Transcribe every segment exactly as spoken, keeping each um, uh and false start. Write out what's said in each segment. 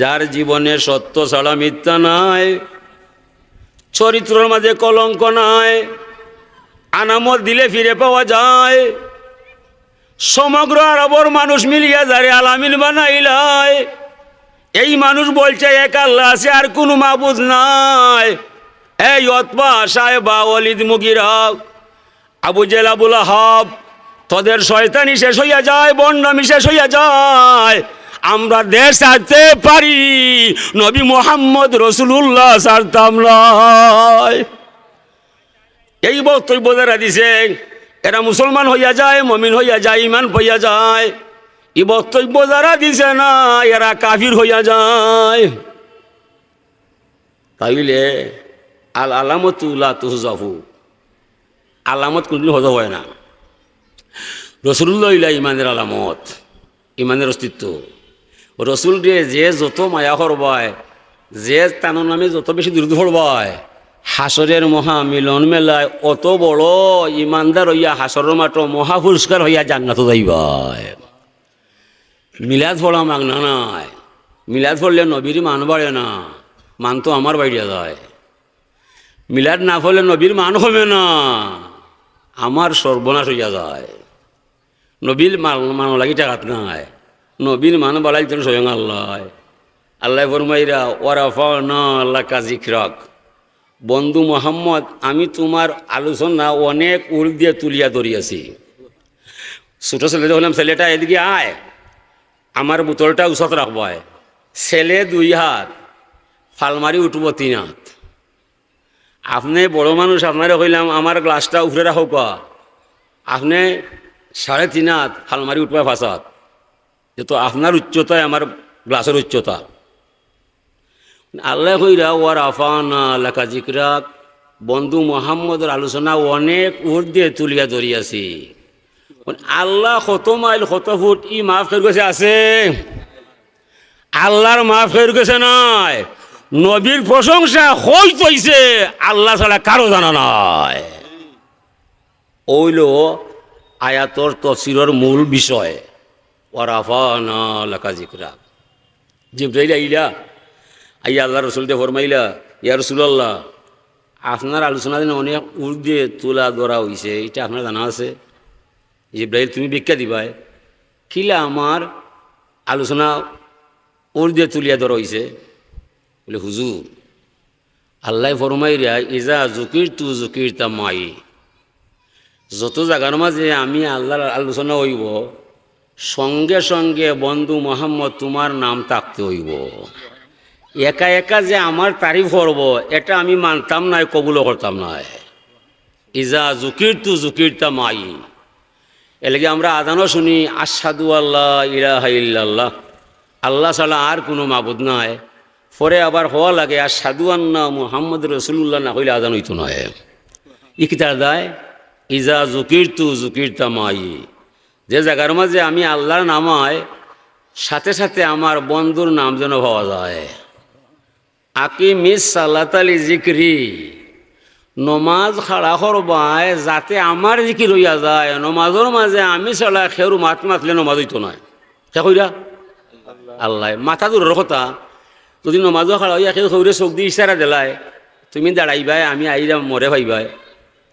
যার জীবনে সত্য ছাড়া মিথ্যা নাই, চরিত্রর মাঝে কলঙ্ক নাই, আনামত দিলে ফিরে পাওয়া যায়। সমগ্র আরবর মানুষ মিলিয়া যারে আলামিন বানাইলায়, এই মানুষ বলছে এক আল্লাহ আছে, আর কোনো মাবুদ নাই। এই উতবা, শায়বা, ওয়ালিদ, মুগিরা, আবু জেহেল, আবু লাহাব, তোদের শয়তানি শেষ হইয়া যায়, ভণ্ডামি শেষ হইয়া যায়। আমরা দেশ ছাড়তে পারি, নবী মোহাম্মদ রসুলুল্লাহ ছাড়তাম নায়। এই বক্তব্য যারা দিছে, এরা মুসলমান হইয়া যায়, মমিন হইয়া যায়, ইমান পাইয়া যায়। এই বক্তব্য যারা দিছে না, এরা কাফির হইয়া যায়। তাইলে আল আলামতু লা তুহজাফু, আলামত কোনদিন হজফ হয় না। রসুলুল্লাহ ইলা ইমানের আলামত, ইমানের অস্তিত্ব। রসুলরে যে যত মায়া করবায়, যে তানর নামে যত বেশি দুরুদ পড়বায়, হাশরের মহা মিলন মেলায় অত বড় ইমানদার হইয়া হাশরের মাঠো মহা পুরস্কার হইয়া জান্নাতো যাইবায়। মিলাদ পড়া মাগনা নায়। মিলাদ পড়লে নবীর মান বাড়ে না, মান তো আমার বাড়িয়া যায়। মিলাদ না পড়লে নবীর মান কমে না, আমার সর্বনাশ হইয়া যায়। নবীর মান, মান লাগি ঠেকাত নায়। নবীর মান বাড়াইতেন স্বয়ং আল্লাহ। আল্লাহ ফরমাইরা, "ওয়া রাফা'না লাকা যিকরাক।" বন্ধু মোহাম্মদ, আমি তোমার আলোচনা অনেক উর দিয়ে তুলিয়া ধরিয়াছি। ছোট ছেলে যখন, "ছেলেটা এদিকে আয়, আমার বোতলটা উসাত রাখবায়।" ছেলে দুই হাত, ফালমারি উঠবো তিন হাত। আপনে বড় মানুষ, আপনারে কইলাম, "আমার গ্লাসটা উপরে রাখউক্কা।" আপনে সাড়ে তিন হাত, ফালমারি উঠবায় পাঁচ হাত। এ তো আপনার উচ্চতায় আমার গ্লাসর উচ্চতা। আল্লাহ কইরা, "ওয়া রাফা'না লাকা যিকরাক।" বন্ধু মোহাম্মদর আলোচনা অনেক ঊর্ধ্বে তুলিয়া ধরিয়াছি। আল্লাহ কত মাইল, কত ফুট, ই মাপ কেউর গেছে আছে? আল্লাহর মাপ কেউর গেছে নাই। নবীর প্রশংসা কইত অইছে, আল্লাহ ছাড়া কারো জানা নাই। অইলো আয়াতর তফসিরর মূল বিষয়, "ওয়া রাফা'না লাকা যিকরাক।" জিব্রাইল আইলা, আইয়া আল্লাহর রসুলরে ফরমাইলা, "ইয়া রাসূলুল্লাহ, আপনার আলোচনা যেন অনেক ঊর্ধ্বে তুলা ধরা অইছে, ইটা আপনার জানা আছে?" জিব্রাইল, তুমি ব্যাখ্যা দিবায়, কিলা আমার আলোচনা ঊর্ধ্বে তুলিয়া ধরা অইছে? বলে, "হুজুর, আল্লাহ ফরমাইরা, 'ইজা যুকিরতু যুকিরতা মাই।' যত জাগার মাঝে আমি আল্লাহর আলোচনা অইবো, সঙ্গে সঙ্গে বন্ধু মোহাম্মদ তুমার নাম থাকতে অইবো। একা একা যে আমার তারিফ করবো, এটা আমি মানতাম নায়, কবুলও করতাম নায়।" ইজা যুকিরতু যুকিরতা মাই। এরলাগি আমরা আজানও শুনি, "আশহাদু আল্লা ইলাহা ইল্লাল্লাহ, আল্লাহ ছাড়া আর কুনু মাবুদ নাই।" পরে আবার কওয়া লাগে, "আশহাদু আন্না মুহাম্মাদুর রাসূলুল্লাহ" না কইলে আজান অইতো নায়। ই কিতার দায়? ইজা যুকিরতু যুকিরতা মাই। যে জাগার মাঝে আমি আল্লাহর নাম অয়, সাথে সাথে আমার বন্ধুর নাম যেন পাওয়া যায়। আকিমিস সালাতা লিযিকরি, নমাজ খাড়া করবায় যাতে আমার জিকির অইয়া যায়, নমাজর মাঝে আমি ছাড়া কেউর মাত মাতলে নমাজ অইতো নায়। কে কইরা? আল্লাহ। মাতা দূরর কথা, যুদি নমাজও খাড়া অইয়া কেউ কেউরে চউখ দি ইশারা দিলায়, "তুমি দাঁড়াইবায়, আমি আইরাম, মরে পাইবায়",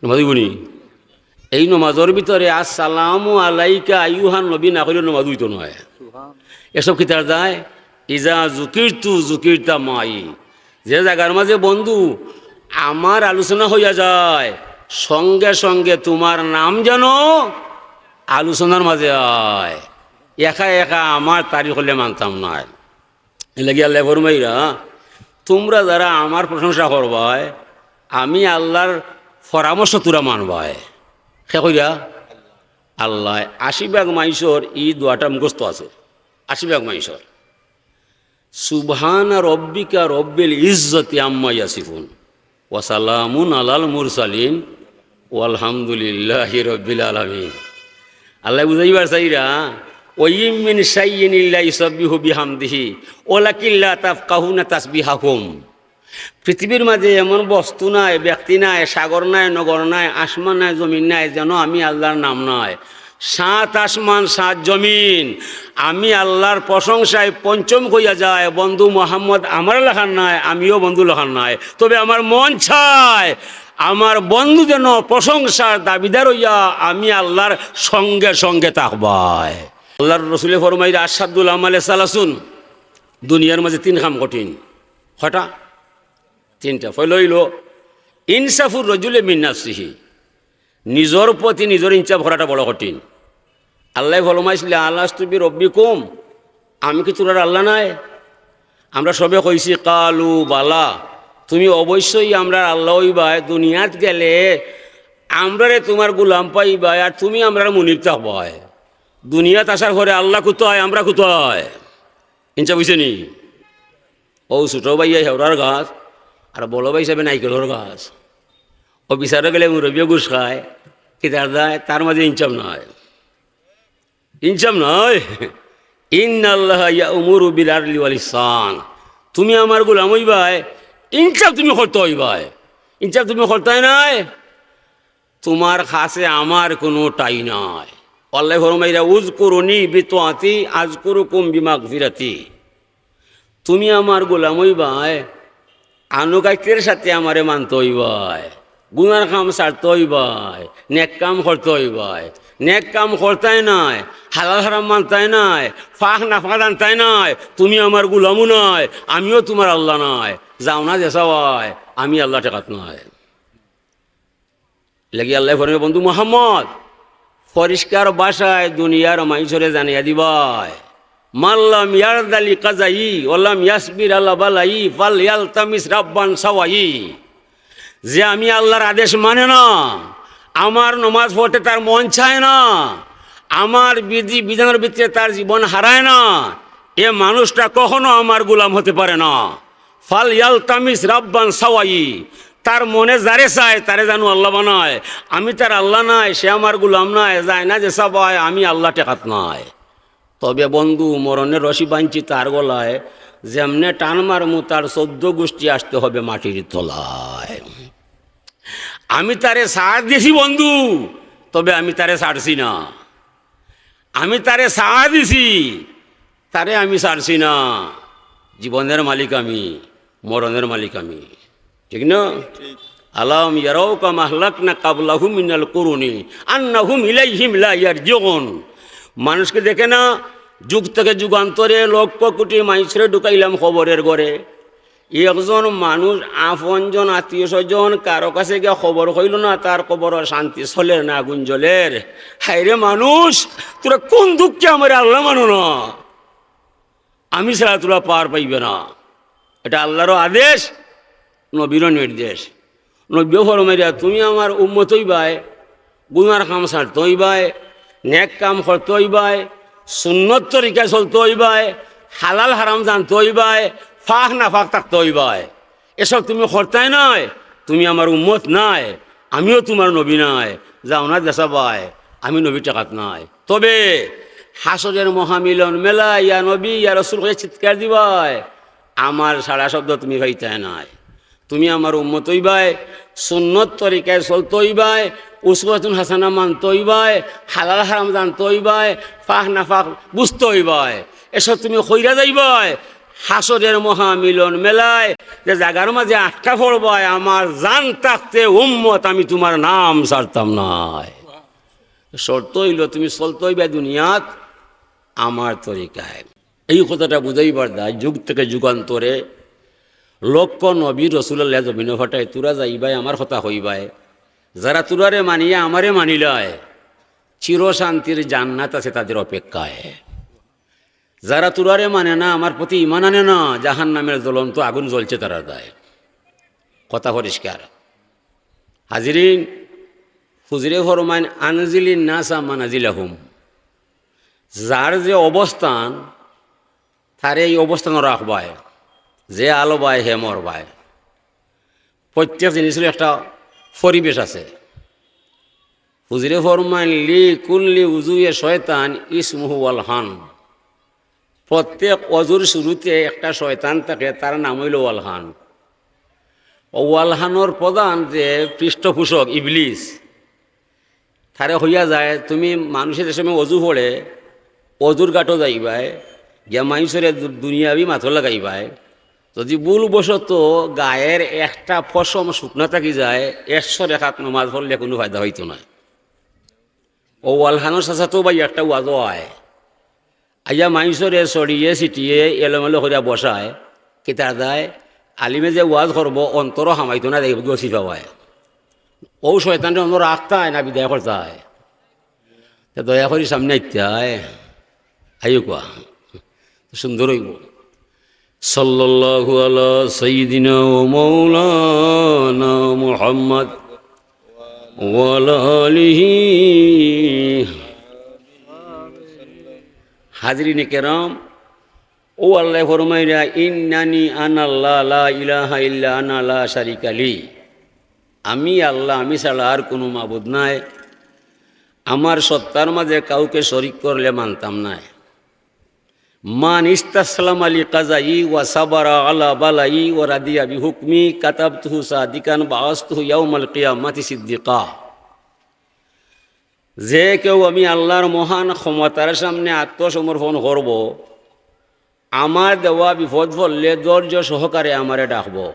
নমাজ অইবো নি? এই নমাজর ভিতরে "আসসালামু আলাইকা আইয়ুহান নবী" না কইলে নমাজ অইতো নায়। এসব কিতার দায়? ইজা যুকিরতু যুকিরতা মাই। যে জাগার মাঝে বন্ধু আমার আলোচনা অইয়া যায়, সঙ্গে সঙ্গে তুমার নাম যেন আলোচনার মাঝে অয়। একা একা আমার তারিফ করলে মানতাম নায়। এরলাগি আল্লাহ ফরমাইরা, তুমরা যারা আমার প্রশংসা করবায়, আমি আল্লাহর পরামর্শ তুমরা মানবায়। কে কইরা? আল্লাহ। আশি ভাগ মানষর ই দোয়াটা মুখস্থ আছে, আশি ভাগ মানষর। সুবহানা রব্বিকা রব্বিল ইজ্জতি আম্মা ইয়াসিফুন, ওয়া সালামুন আলাল মুরসালিন, ওয়ালহামদুলিল্লাহি রব্বিল আলামিন। আল্লাহ বুঝাইবার চাইরা, "ওয়া ইম মিন শাইইন ইল্লা ইউসাব্বিহু বিহামদিহি, ওয়ালাকিন লা তাফকাহুনা তাসবিহাহুম।" পৃথিবীর মাঝে এমন বস্তু নাই, ব্যক্তি নাই, সাগর নাই, নগর নাই, আসমান নাই, জমিন নাই, যেন আমি আল্লাহর নাম নাই। সাত আসমান, সাত জমিন, আমি আল্লাহর প্রশংসায় পঞ্চম কইয়া যায়, বন্ধু মোহাম্মদ আমার লাখান নায়, আমিও বন্ধু লাখান নায়, তবে আমার মন চায় আমার বন্ধু যেন প্রশংসার দাবিদার অইয়া আমি আল্লাহর সঙ্গে সঙ্গে থাকবায়। আল্লাহর রসুলে ফরমাইরা, "আশাদ্দুল আমালে সালাসুন।" দুনিয়ার মাঝে তিন কাম কঠিন। কয়টা? তিনটা। পয়লা অইলো ইনসাফুর রজুলে মিন নাফসিহি, নিজর প্রতি নিজর ইনসাফ করাটা বড় কঠিন। আল্লায় ফরমাইছলা, "আলাস্তু বি রব্বিকুম, আমি কি তুমরার আল্লাহ নায়?" আমরা সবে কইছি, "কালু বালা, তুমি অবশ্যই আমরার আল্লাহ অইবায়। দুনিয়াত গেলে আমরারে তুমার গুলাম পাইবায়, আর তুমি আমরার মুনিব থাকবায়। দুনিয়াত আসার পরে আল্লাহ কুতায়, আমরা কুতায়?" ইনসাফ অইছে নি? অউ ছোট ভাইয়ে হেওরার গাছ, আর বড় ভাই হিসাবে নাইকলর গাছ। অউ বিচারো গেলে মুরব্বিয়ে ঘুষ খায়, কিতার দায়, তার মাঝে ইনসাফ নাই, ইনসাফ নাই। ইন্নাল্লাহা ইয়া'মুরু বিল আদলি ওয়াল ইহসান। তুমি আমার গুলাম অইবায়, ইনসাফ তুমি করতে অইবায়। ইনসাফ তুমি করতায় নায়, তুমার কাছে আমার কুনু ঠাই নাই। আল্লায় ফরমাইরা, "উযকুরুনি বিতাআতি আযকুরুকুম বিমাগফিরাতি।" তুমি আমার গুলাম অইবায়, আনুগত্যের সাথে আমারে মানতে অইবায়, গুনার কাম ছাড়তে অইবায়, নেক কাম করতে অইবায়। নেক কাম করতায় নায়, হালাল হারাম মানতায় নায়, পাক নাপাক জানতায় নায়, তুমি আমার গুলামও নায়, আমিও তুমার আল্লাহ নায়। যাও না যেছা অয়, আমি আল্লাহ ঠেকাত নায়। লাগি আল্লায় ফরমাইরা, বন্ধু মোহাম্মদ, পরিষ্কার ভাষায় দুনিয়ার মানষরে জানাইয়া দিবায়, "মান লাম ইয়ারদা লিকাযাই ওয়া লাম ইয়াসবির আলা বালাই ফালইয়ালতামিস রাব্বান সাওয়াই।" যে আমি আল্লাহর আদেশ মানে না, আমার নমাজ পড়তে তার মন চায় না, আমার বিধি বিধানের ভিতরে তার জীবন হারায় না, এ মানুষটা কখনো আমার গোলাম হতে পারে না। "ফালইয়ালতামিস রাব্বান সাওয়াই", তার মনে যারে চায় তারে জানু আল্লাহ বানায়। আমি তার আল্লাহ নায়, সে আমার গোলাম নায়, যায় না যেছা অয়, আমি আল্লাহ ঠেকাত নায়। তবে বন্ধু, মরণের রশি বানছি তার গলায়, যেমনে টান মারমু তার চৌদ্দ গুষ্টি আসতে হবে মাটির তলায়। আমি তারে ছাড় দিছি বন্ধু, তবে আমি তারে ছাড়ছি না। আমি তারে ছাড় দিছি, তারে আমি ছাড়ছি না। জীবনের মালিক আমি, মরণের মালিক আমি, ঠিক না? ঠিক। "আলাম ইয়ারাও কাম আহলাকনা কাবলাহুম মিনাল কুরুনি আন্নাহুম ইলাইহিম লা ইয়ারজিউন।" মানুষকে দেখে না, যুগ থেকে যুগান্তরে লক্ষ কোটি মানুষরে ঢুকাইলাম কবরের ঘরে। একজন মানুষ আপনজন, আত্মীয় স্বজন, কারো কাছে গিয়া খবর কইল না, তার কবরর শান্তি চলের না, আগুন জ্বলের। হায়রে মানুষ, তোরা কোন দুঃখে আমারে আল্লাহ মানো না? আমি ছাড়া তোরা পার পাইবে না। এটা আল্লাহরও আদেশ, নবীরও নির্দেশ। নবীও ফরমাইরা, "তুমি আমার উম্মত অইবায়, গুনার কাম ছাড়তে অইবায়, নেক কাম করতে অইবায়, সুন্নত তরিকায় চলতে অইবায়, হালাল হারাম জানতে অইবায়, পাক নাপাক থাকতে অইবায়। এসব তুমি করতায় নায়, তুমি আমার উম্মত নায়, আমিও তুমার নবী নায়, যাও না যেছা অয়, আমি নবী ঠেকাত নায়।" তবে হাশরের মহামিলন মেলায় ইয়া নবী, ইয়া রসুল কইয়া চিৎকার দিবায়, আমার সাড়া শব্দ তুমি পাইতায় নায়। তুমি আমার উম্মত অইবায়, সুন্নত তরিকায় চলতে অইবায়, উসওয়াতুন হাসানা মানতে অইবায়, হালাল হারাম জানতে অইবায়, পাক নাপাক বুঝতে অইবায়। এসব তুমি কইরা যাইবায় হাশরের মহামিলন মেলায়, যে জাগার মাঝে আটকা পড়বায়, "আমার জান থাকতে উম্মত, আমি তুমার নাম ছাড়তাম নায়।" শর্ত অইলো তুমি চলতে অইবায় দুনিয়াত আমার তরিকায়। এই কথাটা বুঝাইবার দায়, যুগ থেকে যুগান্তরে লক্ষ নবী রসুল আল্লায় জমিনো পাঠায়, তোরা যাইবায় আমার কথা কইবায়, যারা তোরারে মানিয়া আমারে মানিলায়, চিরশান্তির জান্নাত আছে তাদের অপেক্ষায়। যারা তোরারে মানে না, আমার প্রতি ঈমান আনে না, জাহান্নামের জ্বলন্ত আগুন জ্বলছে তারার দায়। কথা পরিষ্কার। হাজিরিন, হুজুরে ফরমাইন, "আনজিলিন নাসা মানাজিলাহুম।" যার যে অবস্থান, তারে এই অবস্থানো রাখবায়, যে আলো বায়, হে মরবায়। প্রত্যেক জিনিসের একটা পরিবেশ আছে। হুজুরে ফরমাইন, "লি কুল্লি উজুয়ে শয়তান ইসমুহু ওয়ালহান।" প্রত্যেক অজুর শুরুতে একটা শয়তান থাকে, তার নাম অইলো ওয়ালহান। ও ওয়ালহানর প্রধান যে পৃষ্ঠপোষক ইবলিস, তারে কইয়া যায়, তুমি মানষে যে সময় অজু পড়ে, অজুর ঘাটো যাইবায়, গিয়া মানষরে দু-, দুনিয়াবি মাতো লাগাইবায়। যদি ভুলবশত গায়ের একটা পশম শুকনা থাকি যায়, একশো রেকাত নমাজ পড়লে কুনু ফায়দা অইতো নায়। অউ ওয়ালখানর চাচাতো ভাই একটা ওয়াজো আয়, আইয়া মানষরে ছড়িয়ে ছিটিয়ে এলোমেলো করিয়া বসায়, কিতা যায়, আলিমে যে ওয়াজ করবো, অন্তরো হামাইতো না, দেখবো গিয়া ছিপাবায়। অউ শয়তানরে অনো রাখতায় না বিদায় করতায়? তে দয়া করি সামনে আইতায়, আইও কুয়া, সুন্দর অইবো। সাল্লাল্লাহু আলা সাইয়্যিদিনা ওয়া মাওলানা মুহাম্মদ ওয়া আলা আলিহি। হাজিরিনে কেরাম, অউ আল্লায় ফরমাইরা, "ইন্নানি আনাল্লাহ লা ইলাহা ইল্লা আনা লা শারিকা লি।" আমি আল্লাহ, আমি ছাড়া আর কুনু মাবুদ নাই। আমার সত্তার মাঝে কাউকে শরিক করলে মানতাম নায়। মান ইস্তাসলামা লি কাজাই ওয়া সাবারা আলা বালাই ওয়া রাদিয়া বি হুকমি কাতাবতুহু সাদিকান বাআসতুহু ইয়াউমাল কিয়ামাতি সিদ্দিকা। যে কেউ আমি আল্লাহর মহান ক্ষমতার সামনে আত্মসমর্পণ করবো, আমার দেওয়া বিপদ পড়লে ধৈর্য সহকারে আমারে ডাকবো,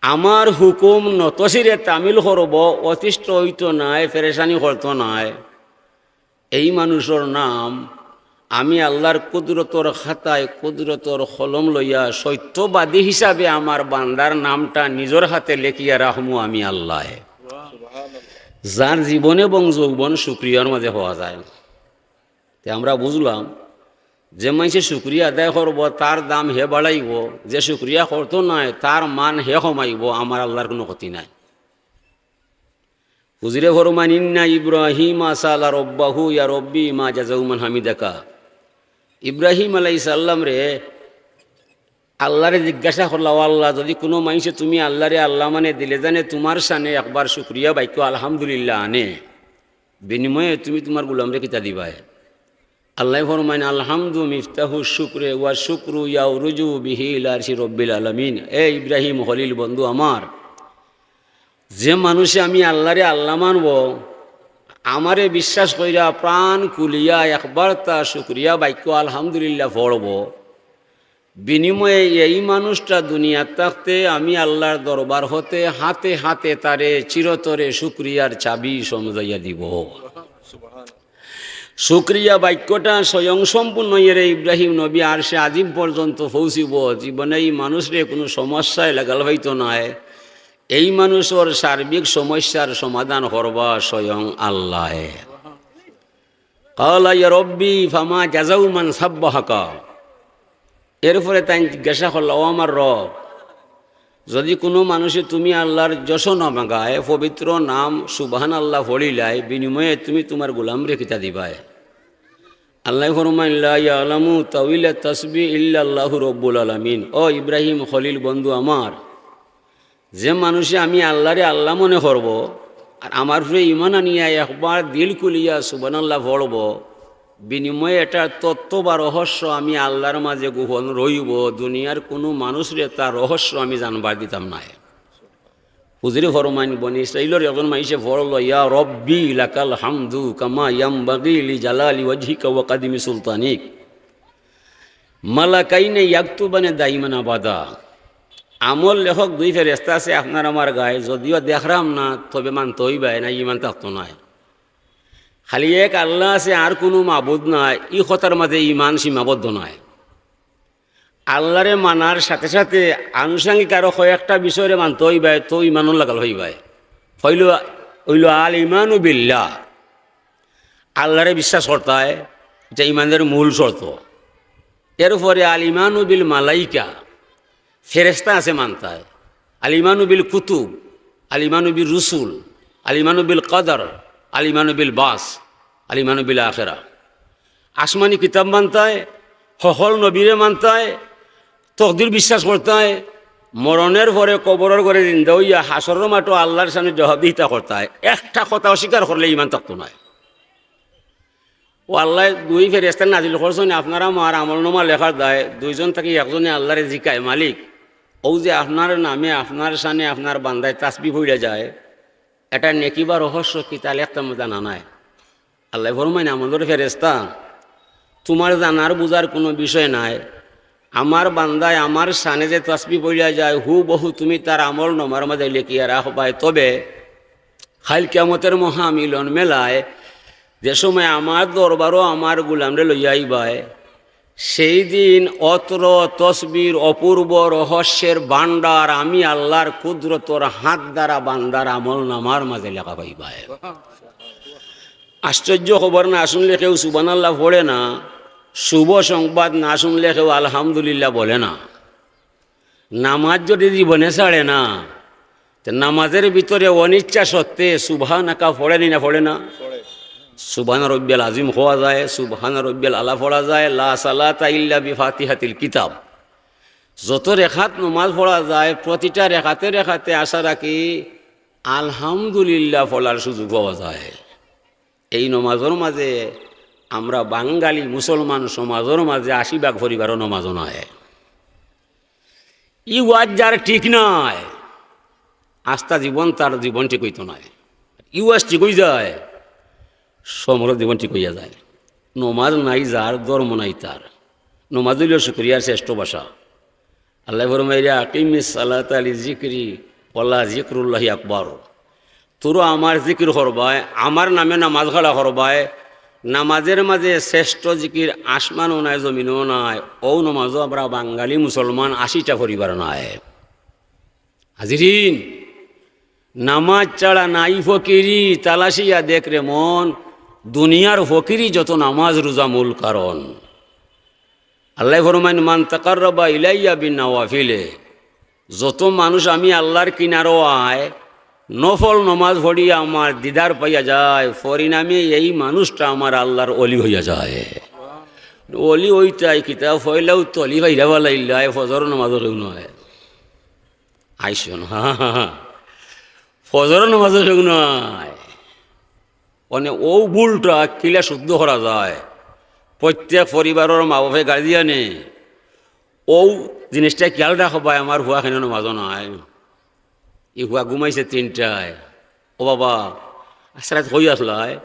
আমার হুকুম নতশিরে তামিল করবো, অতিষ্ঠ অইতো নায়, পেরেশানি করতো নায়। এই মানুষর নাম আমি আল্লাহর কুদরতর খাতায় কুদরতর কলম লইয়া সত্যবাদী হিসাবে আমার বান্দার নামটা নিজর হাতে লেখিয়া রাখমু আমি আল্লায়। যার জীবন এবং যৌবন শুকরিয়ার মাঝে পাওয়া যায়। তে আমরা বুঝলাম, যে মানষে শুকরিয়া আদায় করবো, তার দাম হে বাড়াইবো, যে শুকরিয়া করতো নায়, তার মান হে কমাইবো, আমার আল্লাহর কুনু ক্ষতি নাই। হুজুরে ফরমান, "ইন্না ইব্রাহিমা সাআলা রব্বাহু ইয়া রব্বি মা জাযাউ মান হামিদাকা।" ইব্রাহিম আলাইহিস সালামরে আল্লাহরে জিজ্ঞাসা করলা, "ও আল্লাহ, যদি কুনু মানষে তুমি আল্লাহরে আল্লাহ মানে দিলে জানে তুমার শানে একবার শুকরিয়া বাক্য আলহামদুলিল্লাহ আনে, বিনিময়ে তুমি তুমার গোলামরে কিতা দিবায়?" আল্লায় ফরমাইন, "আলহামদু মিফতাহু শুকরে ওয়া শুকরু ইয়াউরুজু বিহি ইলা আরশি রব্বিল আলামিন।" এ ইব্রাহিম খলিল বন্ধু আমার, যে মানষে আমি আল্লাহরে আল্লাহ মানবো, আমারে বিশ্বাস কইরা প্রাণ খুলিয়া একবার তা শুকরিয়া বাক্য আলহামদুলিল্লাহ পড়বো, বিনিময়ে এই মানুষটা দুনিয়াত থাকতে আমি আল্লাহর দরবার হতে হাতে হাতে তারে চিরতরে শুকরিয়ার চাবি সমঝাইয়া দিব। শুকরিয়া বাক্যটা স্বয়ং সম্পূর্ণ এরে ইব্রাহিম নবী আরশে আজিম পর্যন্ত পৌঁছিব। জীবনে এই মানুষরে কুনু সমস্যায় লাগাল পাইতো নায়। এই মানুষর সার্বিক সমস্যার সমাধান করবা স্বয়ং আল্লায়। কালা ইয়া রব্বি ফামা জাযাউ মান সাব্বাহাকা। এরপরে তাইন জিজ্ঞাসা করলা, "ও আমার রব, যদি কুনু মানষে তুমি আল্লাহর যশ নাম গায়, পবিত্র নাম সুবহানাল্লাহ পড়িলায়, বিনিময়ে তুমি তুমার গোলামরে কিতা দিবায়?" আল্লায় ফরমাইন, "লা ইয়ালামু তাউইলা তাসবিহ ইল্লাল্লাহু রব্বুল আলামিন।" ও ইব্রাহিম খলিল বন্ধু আমার, যে মানষে আমি আল্লাহরে আল্লাহ মনে করবো, আর আমার উপরে ইমান আনিয়া একবার দিল খুলিয়া সুবহানাল্লাহ পড়বো, বিনিময়ে এটার তত্ত্ব বা রহস্য আমি আল্লাহর মাঝে গোপন রইবো, দুনিয়ার কুনু মানুষরে তার রহস্য আমি জানবার দিতাম নায়। হুজুরে ফরমাইন, বনি ইসরাইলর একজন মানষে পড়লো, "ইয়া রব্বি লাকাল হামদু কামা ইয়ামবাগি লি জালালি ওয়াজহিকা ওয়া কাদিমি সুলতানিক।" মালাকাইনে ইয়াকতুবানে দাইমান আবাদা। আমল লেখক দুই ফেরেস্তা আছে আপনার আমার গায়ে, যদিও দেখরাম না, তবে মানতে অইবায়, না ইমান থাকতো নায়। খালি এক আল্লাহ আছে, আর কুনু মাবুদ নাই, ই কথার মাঝে ইমান সীমাবদ্ধ নায়। আল্লাহরে মানার সাথে সাথে আনুষঙ্গিক আরো কয়েকটা বিষয়রে মানতে অইবায়, তো ইমানও লাগাল অইবায়। অইলো, অইলো আল ইমানু বিল্লাহ, আল্লাহরে বিশ্বাস করতায়, ইটা ইমানের মূল শর্ত। এরপরে আল ইমানু বিল মালাইকা, ফেরেস্তা আছে মানতায়, আল ইমানু বিল কুতুব, আল ইমানু বিল রুসুল, আল ইমানু বিল কদর, আল ইমানু বিল বাস, আল ইমানু বিল আখেরা। আসমানি কিতাব মানতায়, হকল নবীরে মানতায়, তকদির বিশ্বাস করতায়, মরণের পরে কবরর ঘরে জিন্দা অইয়া হাশরর মাঠো আল্লাহর সামনে জবাবদিহিতা করতায়। একটা কথা অস্বীকার করলে ইমান থাকতো নায়। ও আল্লায় দুই ফেরেস্তা নাজিল করছইন, আপনার আমার আমলনামা লেখার দায়, দুইজন থাকি একজনে আল্লাহরে জিকায়, "মালিক, অউ যে আপনার নামে, আপনার শানে, আপনার বান্দায় তাসবিহ পড়িয়া যায়, এটার নেকি বা রহস্য কিতা, লেখতাম জানা নাই। আল্লায় ফরমাইন, "আমলর ফেরেশতা, তুমার জানার বুঝার কুনু বিষয় নাই। আমার বান্দায় আমার শানে যে তসবি পড়িয়া যায়, হুবহু তুমি তার আমলনামার মাঝে লেখিয়া রাখবায়। তবে কাইল কিয়ামতর মহামিলন মেলায় যে সময় আমার দরবারো আমার গুলামরে লইয়া আইবায়, সেই দিন অত্র তসবির অপূর্ব রহস্যের ভান্ডার আমি আল্লাহর কুদরতর হাত দ্বারা বান্দার আমলনামার মাঝে লেখা পাইবায়।" আশ্চর্য খবর, না শুনলে কেউ সুবহানাল্লাহ পড়ে না, শুভ সংবাদ না শুনলে কেউ আলহামদুলিল্লাহ বলে না। নামাজ যদি জীবনে ছাড়ে না, তে নামাজের ভিতরে অনিচ্ছা সত্ত্বে সুবহানাকা পড়ে নি না পড়ে না? সুবহান রব্বিয়াল আজিম কওয়া যায়, সুবহান রব্বিয়াল আলা পড়া যায়, লা সালাতা ইল্লা বিফাতিহাতিল কিতাব। যত রেখাত নামাজ পড়া যায়, প্রতিটা রেখাতে রেখাতে আশা রাখি আলহামদুলিল্লাহ পড়ার সুযোগ পাওয়া যায়। এই নামাজর মাঝে আমরা বাঙালি মুসলমান সমাজর মাঝে আশি ভাগ পরিবারও নামাজও নাই। ই ওয়াজ যার ঠিক নাই, আস্তা জীবন তার জীবন ঠিক অইতো নায়। ই ওয়াজ ঠিক অই যায়, সমগ্র জীবন ঠিক অইয়া যায়। নমাজ নাই যার, ধর্ম নাই তার। নমাজ অইল শুকরিয়ার শ্রেষ্ঠ ভাষা। আল্লায় ফরমাইরা, "আকিমিস সালাতা লিজিকরি ওয়ালা জিকরুল্লাহি আকবার।" তোরা আমার জিকির করবায়, আমার নামে নামাজ খাড়া করবায়। নামাজের মাঝে শ্রেষ্ঠ জিকির আসমানও নাই, জমিনও নাই। অউ নমাজও আমরা বাঙালি মুসলমান আশিটা পরিবার নাই। হাজিরিন, নামাজ ছাড়া নাই ফকিরি, তালাশিয়া দেখ রে মন, দুনিয়ার ফকিরি যত নামাজ রোজা মূল কারণ। আল্লায় ফরমাইন, "মান তাকাররাবা ইলাইয়া বিন নাওয়াফিলে", যত মানুষ আমি আল্লাহর কিনারো আয়, নফল নমাজ পড়িয়া আমার দিদার পাইয়া যায়, পরিণামে এই মানুষটা আমার আল্লাহর অলি হইয়া যায়। অলি অইতায় কিতা, পয়লাউ তলি ভাইরা বালা ইল্লায়, ফজর নমাজও কেউ নয়। আইসো না, ফজর নমাজও কেউ নয়। মানে অউ ভুলটা কিলা শুদ্ধ করা যায়? প্রত্যেক পরিবারর মা বাপে গার্জিয়ানে অউ জিনিসটা খেয়াল রাখবায়, আমার ফুয়া কেনে নমাজও নাই। ই ফুয়া ঘুমাইছে তিনটায়, "ও বাবা, আজ রাইত কই আছলায়?"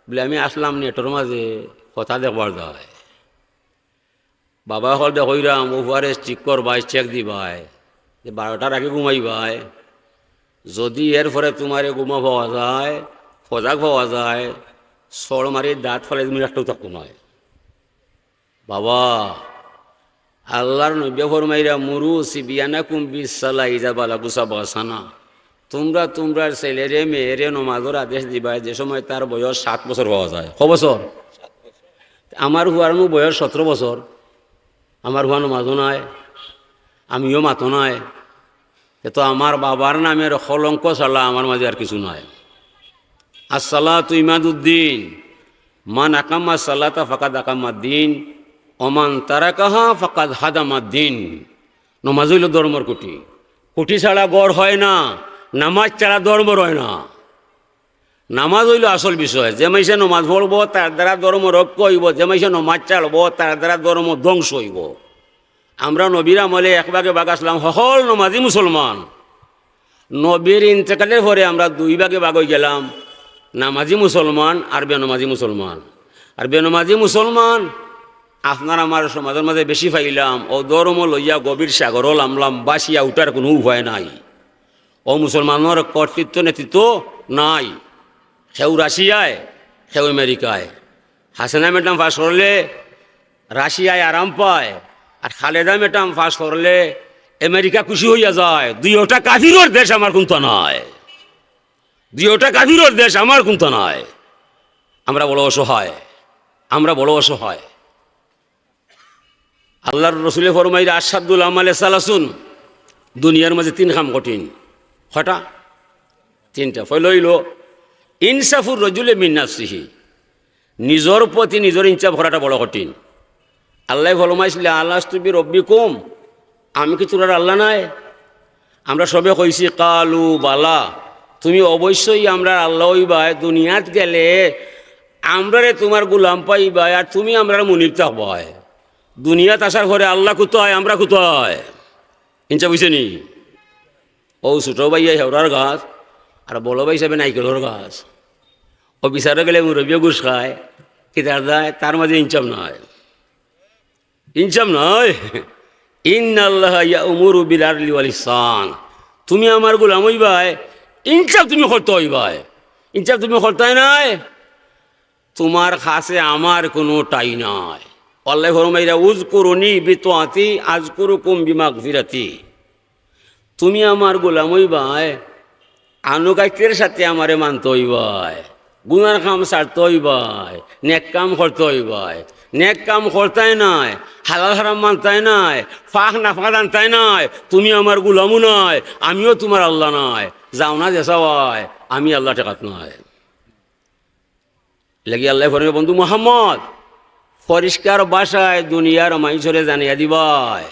বলে, "আমি আছলাম নেটর মাঝে, কথা দেখবার যায়।" বাবা অকলরে কইরাম, "অউ ফুয়ারে ঠিক করবায়, চেক দিবায়, যে বারোটার আগে ঘুমাইবায়। যদি এরপরে তুমারে ঘুমা পাওয়া যায়, ফজাগ পাওয়া যায়, সড় মারি দাঁত ফালাই তুমি একটাও থাকতো নায়।" বাবা, আল্লাহর নবী ফরমাইরা, "মুরু সিবিয়ানাকুম বিসসালা ইজা বালাগু সাবআ সানা।" তুমরা তুমরার ছেলেরে মেয়েরে নমাজর আদেশ দিবায় যে সময় তার বয়স সাত বছর পাওয়া যায়। ক বছর? আমার ফুয়ার নু বয়স সতেরো বছর, আমার ফুয়া নমাজও নাই, আমিও মাতো নাই। এ তো আমার বাবার নামের কলঙ্ক ছাড়া আমার মাঝে আর কিছু নাই। আসসালাতু ইমাদুদ্দিন, মান আকামা সালাতা ফাকাদ আকামাদ্দিন, ওমান তারাকাহা ফাকাদ হাদামাদ্দিন। নমাজ অইল ধর্মর খুঁটি। খুঁটি ছাড়া ঘর হয় না, নামাজ ছাড়া ধর্ম রয় না। নামাজ অইল আসল বিষয়। যে মাইনষে নমাজ পড়বো, তার দ্বারা ধর্ম রক্ষা অইবো। যে মাইনষে নমাজ ছাড়বো, তার দ্বারা ধর্ম ধ্বংস অইবো। আমরা নবীর আমলে এক ভাগে ভাগ আছলাম, হকল নমাজি মুসলমান। নবীর ইন্তেকালের পরে আমরা দুই ভাগে ভাগ অইগেলাম, নামাজি মুসলমান আর বেনমাজি মুসলমান। আর বেনমাজি মুসলমান আপনার আমার সমাজর মাঝে বেশি পাইলাম। অউ ধর্ম লইয়া গভীর সাগরো লামলাম, ভাসিয়া উঠার কুনু উপায় নাই। অউ মুসলমানর কর্তৃত্ব নেতৃত্ব নাই। কেউ রাশিয়ায়, কেউ আমেরিকায়। হাসিনা ম্যাডাম পাশ করলে রাশিয়ায় আরাম পায়, আর খালেদা ম্যাডাম পাশ করলে আমেরিকা খুশি অইয়া যায়। দুইওটা কাফিরর দেশ, আমার কুন্তা নাই। দুইওটা কাফিরর দেশ, আমার কুন্তা নাই। আমরা বড় অসহায়, আমরা বড় অসহায়। আল্লাহর রসুলে ফরমাইরা, "আশাদ্দুল আমালে সালাসুন", দুনিয়ার মাঝে তিন কাম কঠিন। কয়টা? তিনটা। পয়লা অইল ইনসাফুর রজুলে মিন নাফসিহি, নিজর প্রতি নিজর ইনসাফ করাটা বড় কঠিন। আল্লায় ফরমাইছলা, "আলাস্তু বিরব্বিকুম", আমি কি তুমরার আল্লাহ নায়? আমরা সবে কইছি, "কালু বালা", তুমি অবশ্যই আমরার আল্লাহ অইবায়। দুনিয়াত গেলে আমরারে তুমার গুলাম পাইবায়, আর তুমি আমরার মুনিব থাকবায়। দুনিয়াত আসার পরে আল্লাহ কুতায়, আমরা কুতায়? ইনসাফ অইছে নি? অউ ছোট ভাইয়া হেওরার গাছ, আর বড় ভাই হিসাবে নাইকলর গাছ। ও বিচারো গেলে মুরব্বিয়ে ঘুষ খায়, কিতার দায়, তার মাঝে ইনসাফ নাই। ইনসাফ নাই। ইন্নাল্লাহা ইয়া'মুরু বিল আদলি ওয়াল ইহসান। তুমি আমার গোলাম অইবায়, ইনসাফ তুমি করতে অইবায়। ইনসাফ তুমি করতায় নায়, তুমার কাছে আমার কুনু ঠাই নাই। আল্লায় ফরমাইরা, "উযকুরুনি বিতাআতি আযকুরুকুম বিমাগফিরাতি।" তুমি আমার গোলাম অইবায়, আনুগত্যের সাথে আমারে মানতে অইবায়, গুনার কাম ছাড়তে অইবায়, নেক কাম করতে অইবায়। নেক কাম করতায় নায়, হালাল হারাম মানতায় নায়, পাক নাপাক জানতায় নায়, তুমি আমার গোলামও নায়, আমিও তুমার আল্লাহ নায়। যাও না যেছা অয়, আমি আল্লাহ ঠেকাত নায়। লাগি আল্লায় ফরমাইরা, বন্ধু মুহাম্মদ, পরিষ্কার ভাষায় দুনিয়ার মানষরে জানাইয়া দিবায়,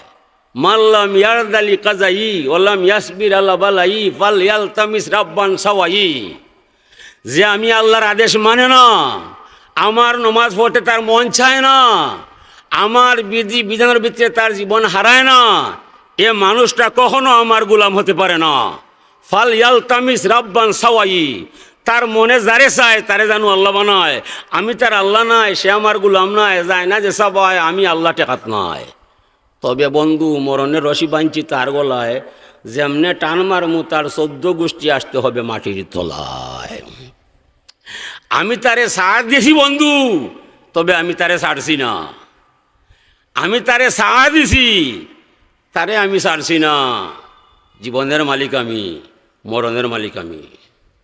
"মান লাম ইয়ারদা লিকাযাই ওয়া লাম ইয়াসবির আলা বালাই ফালইয়ালতামিস রাব্বান সাওয়াই।" যে আমি আল্লাহর আদেশ মানে না, আমার নমাজ পড়তে তার মন চায় না, আমার বিধি বিধানের ভিতরে তার জীবন হারায় না, এ মানুষটা কখনো আমার গোলাম হতে পারে না। "ফালইয়ালতামিস রাব্বান সাওয়াই।" তার মনে যারে চায়, তারে জানু আল্লাহ বানায়। আমি তার আল্লাহ নায়, সে আমার গোলাম নায়, যায় না যেছা অয়, আমি আল্লাহ ঠেকাত নায়। তবে বন্ধু, মরণের রশি বানছি তার গলায়, যেমনে টান মারমু, তার চৌদ্দ গুষ্টি আসতে হবে মাটির তলায়। আমি তারে ছাড় দিছি বন্ধু, তবে আমি তারে ছাড়ছি না। আমি তারে ছাড় দিছি, তারে আমি ছাড়ছি না। জীবনের মালিক আমি, মরণের মালিক আমি,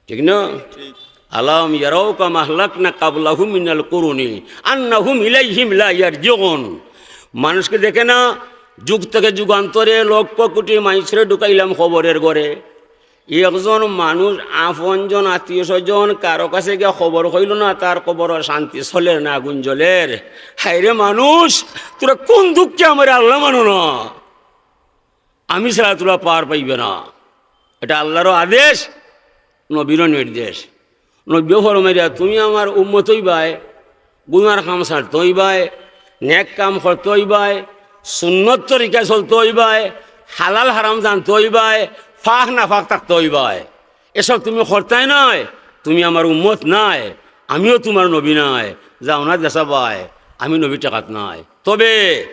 ঠিক না? ঠিক। "আলাম ইয়ারাও কাম আহলাকনা কাবলাহুম মিনাল কুরুনি আন্নাহুম ইলাইহিম লা ইয়ারজিউন।" মানুষকে দেখে না, যুগ থেকে যুগান্তরে লক্ষ কোটি মানষরে ঢুকাইলাম কবরের ঘরে। একজন মানুষ, আপনজন, আত্মীয় স্বজন, কারো কাছে গিয়া খবর কইল না, তার কবরো শান্তি চলের না, আগুন জ্বলের। হায়রে মানুষ, তোরা কোন দুঃখে আমারে আল্লাহ মানো না? আমি ছাড়া তোরা পার পাইবে না। এটা আল্লাহরও আদেশ, নবীরও নির্দেশ। নবীও ফরমাইরা, "তুমি আমার উম্মত অইবায়, গুনার কাম ছাড়তে অইবায়, নেক কাম করতে অইবায়, সুন্নত তরিকায় চলতে অইবায়, হালাল হারাম জানতে অইবায়, পাক নাপাক থাকতে অইবায়। এসব তুমি করতায় নায়, তুমি আমার উম্মত নায়, আমিও তুমার নবী নায়, যাও না যেছা অয়, আমি নবী ঠেকাত নায়।" তবে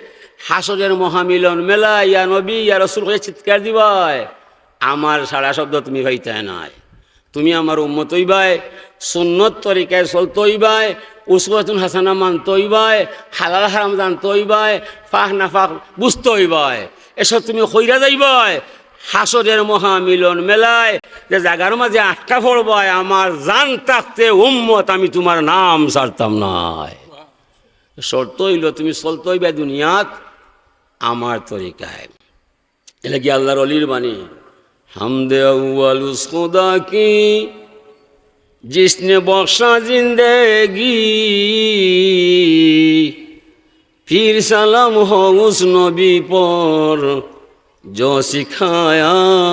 হাশরের মহামিলন মেলায় ইয়া নবী, ইয়া রাসূল কইয়া চিৎকার দিবায়, আমার সাড়া শব্দ তুমি পাইতায় নায়। তুমি আমার উম্মত অইবায়, সুন্নত তরিকায় চলতে অইবায়, উসওয়াতুন হাসানা মানতে অইবায়, হালাল হারাম জানতে অইবায়, পাক নাপাক বুঝতে অইবায়। এসব তুমি কইরা যাইবায় হাশরের মহামিলন মেলায়, যে জাগার মাঝে আটকা পড়বায়, "আমার জান থাকতে উম্মত, আমি তুমার নাম ছাড়তাম নায়।" শর্ত অইল তুমি চলতে অইবায় দুনিয়াত আমার তরিকায়। এর লাগি আল্লাহর অলির বাণী, "হামদে আউয়াল উস খুদা কি, জিসনে বখশা জিন্দেগি, ফির সালাম হো উস নবী পর, জো সিখায়া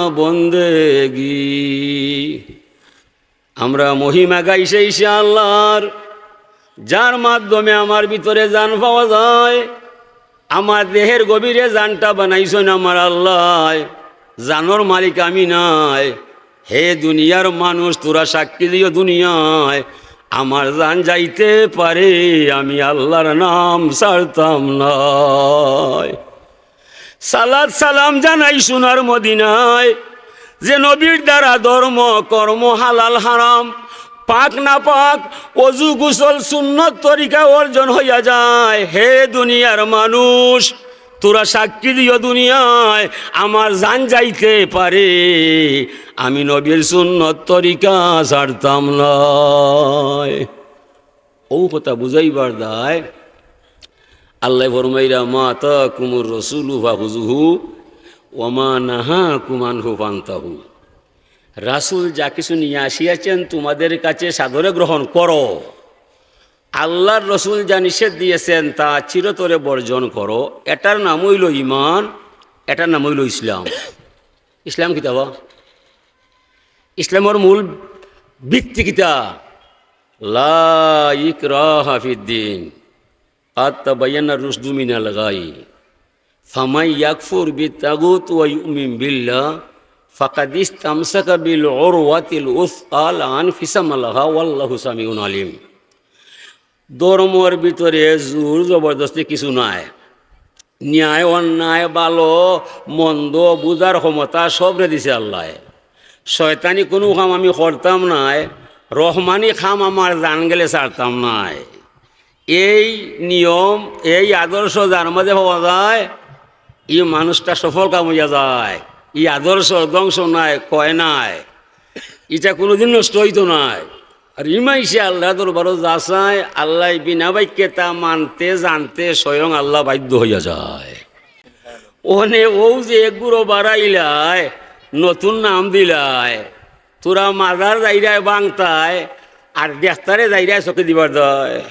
বন্দেগি।" আমরা মহিমা গাই সেই সে আল্লাহর, যার মাধ্যমে আমার ভিতরে জান পাওয়া যায়। আমার দেহের গভীরে জানটা বানাইছইন আমার আল্লায়, জানর মালিক আমি নায়। হে দুনিয়ার মানুষ, তোরা সাক্ষী দিও দুনিয়ায়, আমার জান যাইতে পারে, আমি আল্লাহর নাম ছাড়তাম নায়। সালাত সালাম জানাই সোনার মদিনায়, যে নবীর দ্বারা ধর্ম কর্ম হালাল হারাম, পাক না পাক, অজু গোসল সুন্নত তরিকা অর্জন হইয়া যায়। হে দুনিয়ার মানুষ, তোরা সাক্ষী দিও দুনিয়ায়, আমার জান যাইতে পারে, আমি নবীর সুন্নত তরিকা ছাড়তাম নায়। অউ কথা বুঝাইবার দায় আল্লায় ফরমাইরা, "মা আতাকুমুর রাসূলু ফাখুযুহু ওয়া মা নাহাকুম আনহু ফান্তাহু।" রাসূল যা কিছু নিয়া আসিয়াছেন, তোমাদের কাছে সাদরে গ্রহণ করো। আল্লাহর রসুল যা নিষেধ দিয়েছেন, তা চিরতরে বর্জন করো। এটার নাম অইলো ঈমান, এটার নাম অইলো ইসলাম। ইসলাম কিতা বা? ইসলামর মূল ভিত্তি কিতা? লা ইকরাহা ফিদ্দিন, কাদ তাবায়্যানার রুশদু মিনাল গাই, ফামান ইয়াকফুর বিত্তাগুত ওয়া ইউমিন বিল্লাহ ফাকাদ ইস্তামসাকা বিল উরওয়াতিল উসকা লা আনফিসামা লাহা ওয়াল্লাহু সামিউন আলিম। ধর্মর ভিতরে জোর জবরদস্তি কিছু নাই। ন্যায় অন্যায়, ভালো মন্দ বুঝার ক্ষমতা সবরে দিছে আল্লায়। শয়তানি কুনু কাম আমি করতাম নায়, রহমানি কাম আমার জান গেলে ছাড়তাম নায়। এই নিয়ম, এই আদর্শ যার মাঝে পাওয়া যায়, ই মানুষটা সফল কাম অইয়া যায়। ই আদর্শ ধ্বংস নায়, ক্ষয় নায়, ইটা কুনুদিন নষ্ট অইতো নায়। আর ই মাইনষে আল্লার দরবারো যা চায়, আল্লায় বিনা বাক্যে তা মানতে জানতে স্বয়ং আল্লা বাধ্য অইয়া যায়। অনে অউ যে এক গুরু বাড়াইলায়, নতুন নাম দিলায়, তোরা মাজার যাইরায় ভাংতায়, আর দেখতারে যাইরায় চকি দিবার দায়।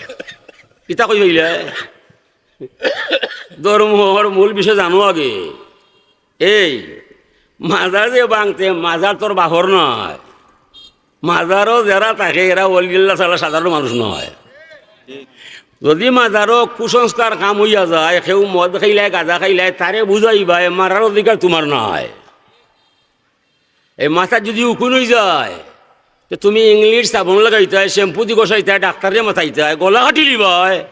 ইতা কই অইলে? ধর্মর মূল বিষয় জানো আগে। এই মাজার যে ভাংতে, মাজার তোর বাপর নায়। মাজারো যেরা থাকে, এরা ওলি আল্লা ছাড়া সাধারণ মানুষ নায়। যদি মাজারো কুসংস্কার কাম অইয়া যায়, কেউ মদ খাইলায়, গাঁজা খাইলায়, তারে বুঝাইবায়, মারার অধিকার তুমার নায়। এই মাথাত যদি উকুন অইযায়, তে তুমি ইংলিশ সাবন লাগাইতায়, শ্যাম্পু দি ঘষাইতায়, ডাক্তাররে মাতাইতায়, গলা কাটিলিবায়,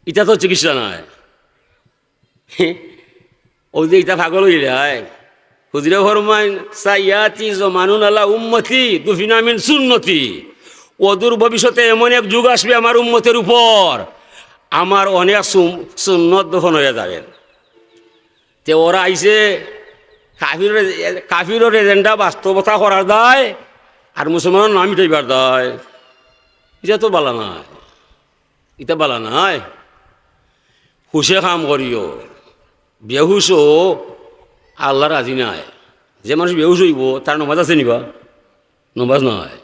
ইটা তো চিকিৎসা নায়। অউ যে ইতা পাগল অইলায়, হুজুরে ফরমাইন, "সাইয়াতি জমানুন আলা উম্মতি দুফিনা মিন সুন্নতি।" অদূর ভবিষ্যতে এমন এক যুগ আসবে আমার উম্মতের উপর, আমার অনেক সুম-, সুন্নত দফন অইয়া যাবে। তে ওরা আইছে কাফিরর, কাফিরর agenda বাস্তবতা করার দায়, আর মুসলমানর নাম মিটাইবার দায়। ইটা তো বালা নায়, ইটা বালা নায়। হুশে কাম করিও, বেহুশ অও, আল্লা রাজি নায়। যে মানুষ বেহুশ অইবো, তার নমাজ আছে নিবা? নমাজ নায়।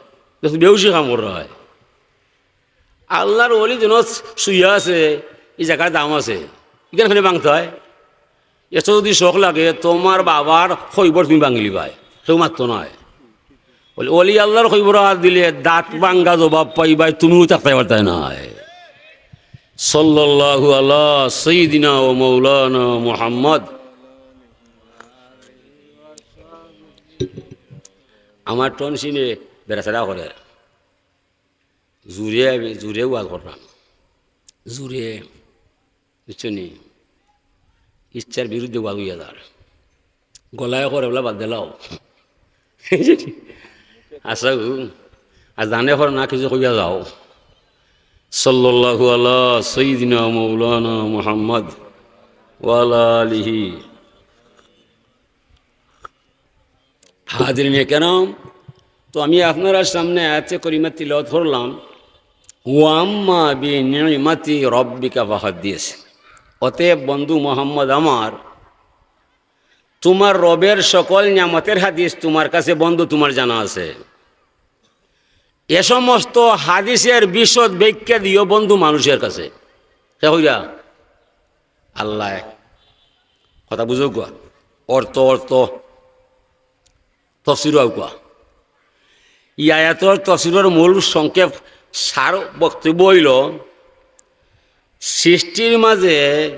বেহুশি কাম কররায়। আল্লার ওলি যেন শুইয়া আছে, ই জাগার দাম আছে, ইখান কেনে ভাংতায়? এত যদি শখ লাগে, তুমার বাবার কইবর তুমি ভাঙিলিবায়, কেউ মাততো নায়। বলে, ওলি আল্লার কইবরো আত দিলে দাঁত ভাঙ্গা জবাব পাইবায়, তুমিও থাকতায় পারতায় নায়। সাল্লাল্লাহু আলা সাইয়্যিদিনা ওয়া মাওলানা মুহাম্মদ। আমার টনসিনে বেড়াছেড়া করে, জুরে আমি, জুরে ওয়াজ কররাম, জুরে, বুঝছো নি? ইচ্ছার বিরুদ্ধে ওয়াজ অইয়া যার। গলায় করে বলা বাদ দিলাও। আচ্ছা গো, আর জানে করে না কিছু কইয়া যাও। সাল্লাল্লাহু আলা সাইয়্যিদিনা মাওলানা মুহাম্মদ ওয়া আলা আলিহি। হাজিরিনে কেরাম, তো আমি আপনারার সামনে আয়াতে করিমা তিলাওয়াত করলাম, "ওয়া আম্মা বিনি'মাতি রাব্বিকা ফাহাদ্দিস।" অতএব বন্ধু মোহাম্মদ আমার, তুমার রবের সকল নিয়ামতের হাদিস তুমার কাছে বন্ধু তুমার জানা আছে। এ সমস্ত হাদিসের বিশদ ব্যাখ্যা দিও বন্ধু মানুষের কাছে। কে কইরা? আল্লায়। কথা বুঝো কুয়া? অর্থ, অর্থ। তফসির অউক। ই আয়াতর তফসিরর মূল সংক্ষেপ সার বক্তব্য অইলো, সৃষ্টির মাঝে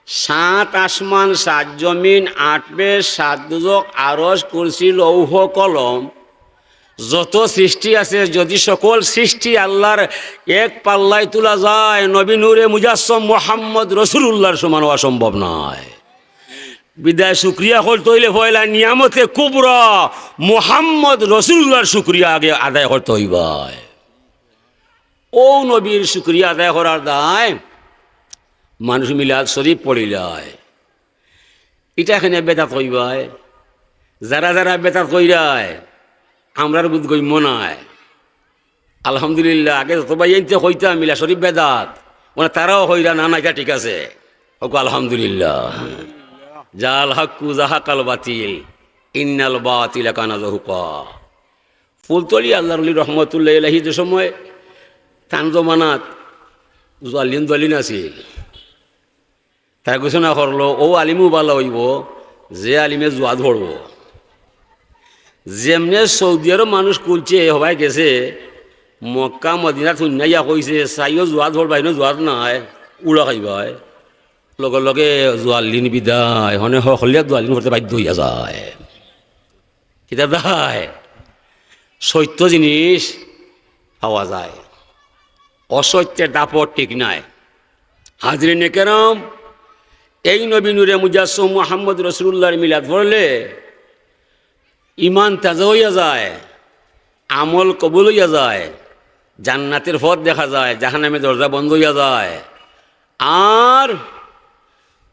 সাত আসমান, সাত জমিন, আট বেহেশত, সাত দুজখ, আরশ, কুরসি, লৌহ, কলম, যত সৃষ্টি আছে, যদি সকল সৃষ্টি আল্লার এক পাল্লায় তুলা যায়, নবী নূরে মুজাসসম মোহাম্মদ রসুলুল্লাহর সমান অওয়া সম্ভব নায়। বিদায় শুকরিয়া করতে অইলে পয়লা নিয়ামতে কুবরা মোহাম্মদ রসুলুল্লাহর শুকরিয়া আগে আদায় করতে অইবায়। অউ নবীর শুকরিয়া আদায় করার দায় মানুষ মিলাদ শরীফ পড়িলায়। ইটা কেনে বেদাত কইবায়? যারা যারা বেদাত কইরায়, আমরার বুধ গম্য নায়। আলহামদুলিল্লাহ, আগে যত ভাইয়াইন্তে কইতা মিলাদ শরীফ বেদাত, মানে তারাও কইরা, "না, না, ইটা ঠিক আছে।" অউক আলহামদুলিল্লাহ। জাআল হাক্কু ওয়া জাহাকাল বাতিল, ইন্নাল বাতিলা কানা জাহুকা। ফুলতলি আল্লার ওলি রহমতুল্লাহি আলাইহি যে সময় তান জমানাত জালিম জালিম আছিল, তারা ঘোষণা করলো, অউ আলিমউ ভালা অইবো, যে আলিমে জুয়াত পড়বো। যেমনে সৌদি আরব মানুষ খুলছে, হবায় গেছে, মক্কা মদিনাত হুনিয়া কইছে, "চাইও জুয়াত পড়বায়, ইনো জুয়াত নায়, উড়া খাইবায়।" লগে লগে জুয়াল্লিন বিদায়, হনে হকলে জুয়াল্লিন পড়তে বাধ্য অইয়া যায়। কিতা দায়? সত্য জিনিস পাওয়া যায়, অসত্যের দাপট ঠিক নাই। হাজিরিনে কেরাম, এই নবী নূরে মুজাসসম মুহাম্মদ রসুলুল্লাহর মিলাদ পড়লে ইমান তাজা অইয়া যায়, আমল কবুল অইয়া যায়, জান্নাতের পথ দেখা যায়, জাহান্নামের দরজা বন্ধ অইয়া যায়। আর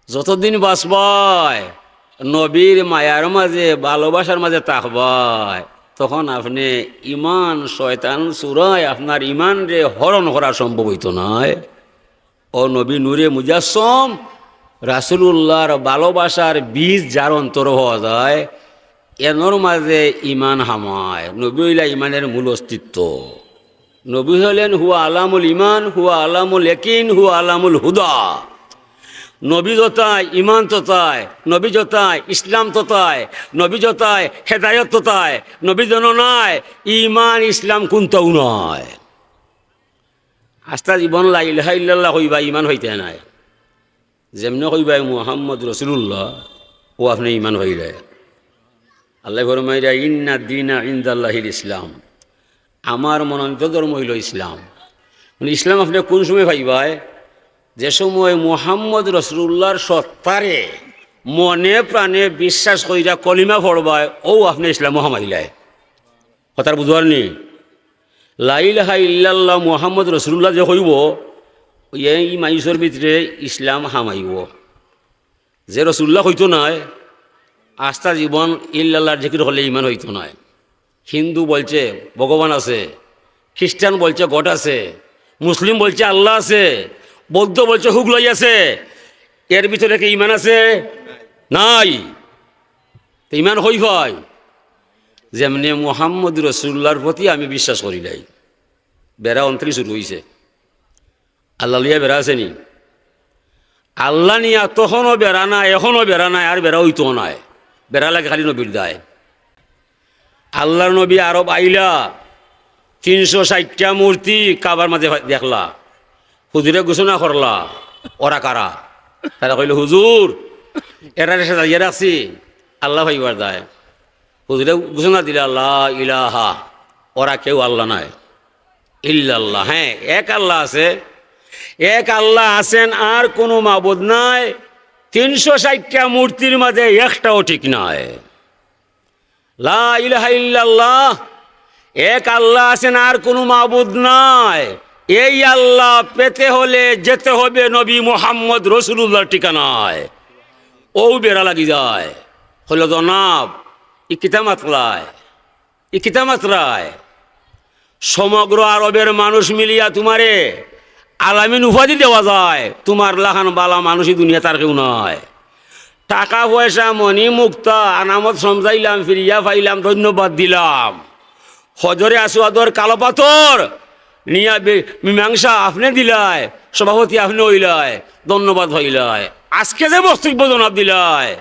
যতদিন বাঁচবায়, নবীর মায়ার মাঝে, ভালোবাসার মাঝে থাকবায়, তখন আপনে ইমান শয়তান চুরায় আপনার ইমানরে হরণ করা সম্ভব অইতো নায়। ও নবী নূরে মুজাসসম, রাসুলুল্লাহর ভালোবাসার বীজ যার অন্তর হওয়া যায়, এনর মাঝে ইমান হামায়। নবী অইলা ইমানের মূল অস্তিত্ব। নবী হলেন হুয়া আলামুল ইমান, হুয়া আলামুল ইয়াকিন, হুয়া আলামুল হুদা। নবী যতায়, ইমান ততায়, নবী যতায়, ইসলাম ততায়, নবী যতায়, হেদায়ত ততায়। নবী যেন নাই, ইমান ইসলাম কুনটাও নাই। আস্তা জীবন লা ইলাহা ইল্লাল্লাহ কইবা, ইমান অইতে নায়। যেমনে কইবা মুহাম্মদ রসুলুল্লাহ, ও আপনে ইমান অইলে। আল্লায় ফরমাইরা, "ইন্না দ্দীনা ইনদাল্লাহিল ইসলাম।" আমার মনোনীত ধর্ম অইলো ইসলাম। মানে ইসলাম আপনে কুন সময় পাইবায়? যে সময় মুহাম্মদ রসুলুল্লাহর সত্তারে মনে প্রাণে বিশ্বাস কইরা কলিমা পড়বায়, ও আপনে ইসলামো হামাইলায়। কথার বুঝার নি? লা ইলাহা ইল্লাল্লাহ মুহাম্মদ রসুলুল্লাহ যে কইবো, এই মাইনষর ভিতরে ইসলাম হামাইবো। যে রসুলুল্লাহ কইতো নায়, আস্তা জীবন ইল্লাল্লাহর জিকির করলে ইমান অইতো নায়। হিন্দু বলছে ভগবান আছে, খ্রিস্টান বলছে গড আছে, মুসলিম বলছে আল্লাহ আছে, বৌদ্ধ বলছে হুগলাই আছে, এর ভিতরে কি ইমান আছে? নাই। তে ইমান কই পায়? যেমনে মুহাম্মদ রসুলুল্লাহর প্রতি আমি বিশ্বাস করিলাই। বেড়া অন্তরি শুরু অইছে। আল্লাহ লইয়া বেড়া আছে নি? আল্লাহ নিয়া তখনও বেড়া নাই, এখনও বেড়া নাই, আর বেড়া অইতো নায়। বেড়া লাগে খালি নবীর দায়। আল্লাহর নবী আরব আইলা, তিনশো ষাইটটা মূর্তি কাবার মাঝে দেখলা। হুজুরে ঘোষণা করলা, "ওরা কারা?" তারা কইল, "হুজুর, এরারে সাজাইয়া রাখছি আল্লাহ পাইবার দায়।" হুজুরে ঘোষণা দিলা, "লা ইলাহা, ওরা কেউ আল্লাহ নায়, ইল্লাল্লাহ।" হ্যাঁ, এক আল্লাহ আছে, এক আল্লাহ আছেন, আর কোনো মাবুদ নাই। তিনশো ষাইটটা মূর্তির মাঝে একটাও ঠিক নাই। লা ইলাহা ইল্লাল্লাহ, এক আল্লাহ আছেন, আর কোনো মাবুদ নাই। এই আল্লাহ পেতে হলে যেতে হবে নবী মুহাম্মদ রসুলুল্লাহর ঠিকানায়। ও বেড়া লাগি যায়, কইল, "জনাব, ই কিতা মাতলায়, ই কিতা মাতলায়? সমগ্র আরবের মানুষ মিলিয়া তুমারে আলামিন উপাধি দেওয়া যায়, তুমার লাখান বালা মানুষ ই দুনিয়াত আর কেউ নাই। টাকা পয়সা, মণি মুক্তা, আনামত সমঝাইলাম, ফিরিয়া পাইলাম, ধন্যবাদ দিলাম। হজরে আসওয়াদর কালো পাথর নিয়া বে-, মীমাংসা আপনে দিলায়, সভাপতি আপনে অইলায়, ধন্যবাদ অইলায়। আজকে যে বক্তব্য জনাব দিলায়,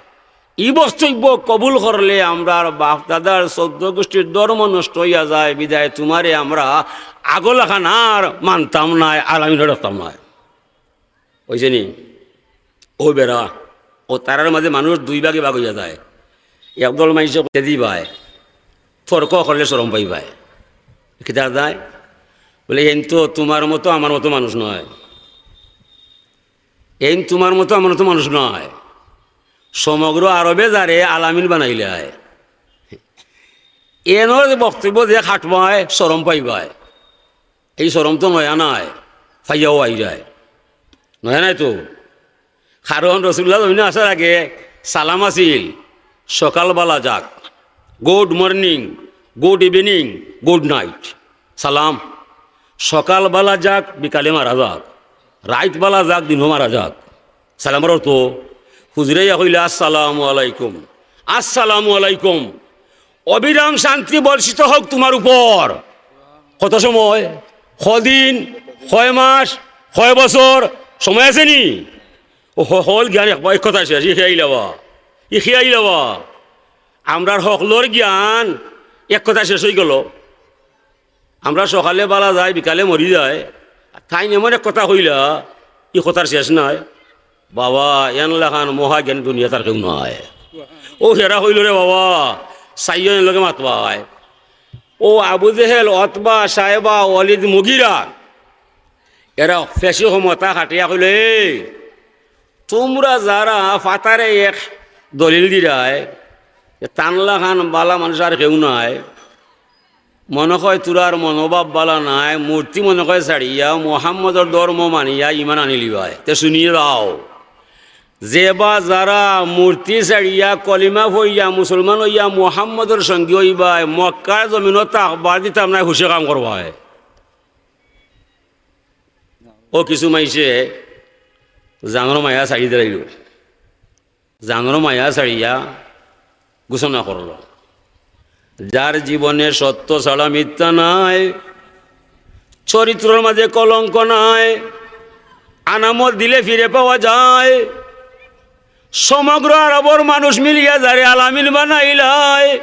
ই বক্তব্য কবুল করলে আমরার বাপ দাদার চৌদ্দ গোষ্ঠীর ধর্ম নষ্ট অইয়া যায়, বিদায় তুমারে আমরা আগলাখান আর মানতাম নায়, আলামিন রাখতাম নায়।" অইছে নি? ও বেড়া, ও তারার মাঝে মানুষ দুই ভাগে ভাগ অইয়া যায়। একদল মাইনষে কইতে দিবায়, তর্ক করলে শরম পাইবায়। কিতা যায়? বলে, "এইন তো তুমার মতো আমার মতো মানুষ নায়, এইন তুমার মতো আমার মতো মানুষ নায়।" সমগ্র আরবে যারে আলামিন বানাইলায়, এনর বক্তব্য যে খাটবায়, শরম পাইবায়। এই শরম তো নয়া নায়, পাইয়াও আইরায়। নয়া নায় তো। কারণ রসুলুল্লাহ জমিনো আসার আগে সালাম আছিল, "সকাল বালা যাক, good morning, good evening, good night।" সালাম। সকাল বালা যাক, বিকালে মারা যাক, রাইত বালা যাক, দিনো মারা যাক। সালামর অর্থ, হুজুরে ইয়া কইলা, "আসসালামু আলাইকুম, আসসালামু আলাইকুম।" অবিরাম শান্তি বর্ষিত হোক তুমার উপর। কত সময়? কদিন? কয় মাস? কয় বছর? সময় আছে নি? ও হ-, হকল জ্ঞান এক, এক কথা শেষ, ই খেয়াই লবা, ই খেয়াই লবা। আমরার হকলর জ্ঞান এক কথা শেষ অইগেলো। আমরা সকালে বালা যাই, বিকালে মরি যাই। তাইন এমন এক কথা কইলা, ই কথার শেষ নাই। বাবা, এন লাখান মহাজ্ঞানী দুনিয়াত আর কেউ নাই। ও হেরা কইল, "রে বাবা, চাইও এন লগে মাতবায়। ও আবু জেহেল, অতবা, সায়বা, ওয়ালিদ, মুগিরা, এরা পেশি ক্ষমতা খাটিয়া কইল, "এই, তুমরা যারা ফাতারে এক দলিল দিরায়, যে তান লাখান বালা মানুষ আর কেউ নাই, মনো কয় তুরার মনোভাব বালা নাই, মূর্তি মনো কয় ছাড়িয়া, মোহাম্মদর ধর্ম মানিয়া ইমান আনিলিবায়, তে শুনিয়া যাও।" যে বা যারা মূর্তি ছাড়িয়া, কলিমা পড়িয়া, মুসলমান অইয়া, মোহাম্মদর সঙ্গী অইবায়, মক্কার জমিনো থাকবার দিতাম নায়, হুশে কাম করবায়। ও কিছু মাইনষে জানর মায়া ছাড়ি দিলাইল, জানর মায়া ছাড়িয়া ঘোষণা করল, যার জীবনে সত্য ছাড়া মিথ্যা নাই, চরিত্রর মাঝে কলঙ্ক নাই, আনামত দিলে ফিরে পাওয়া যায়। সমগ্র আরবর মানুষ মিলিয়া যারে আলামিন বানাইলায়,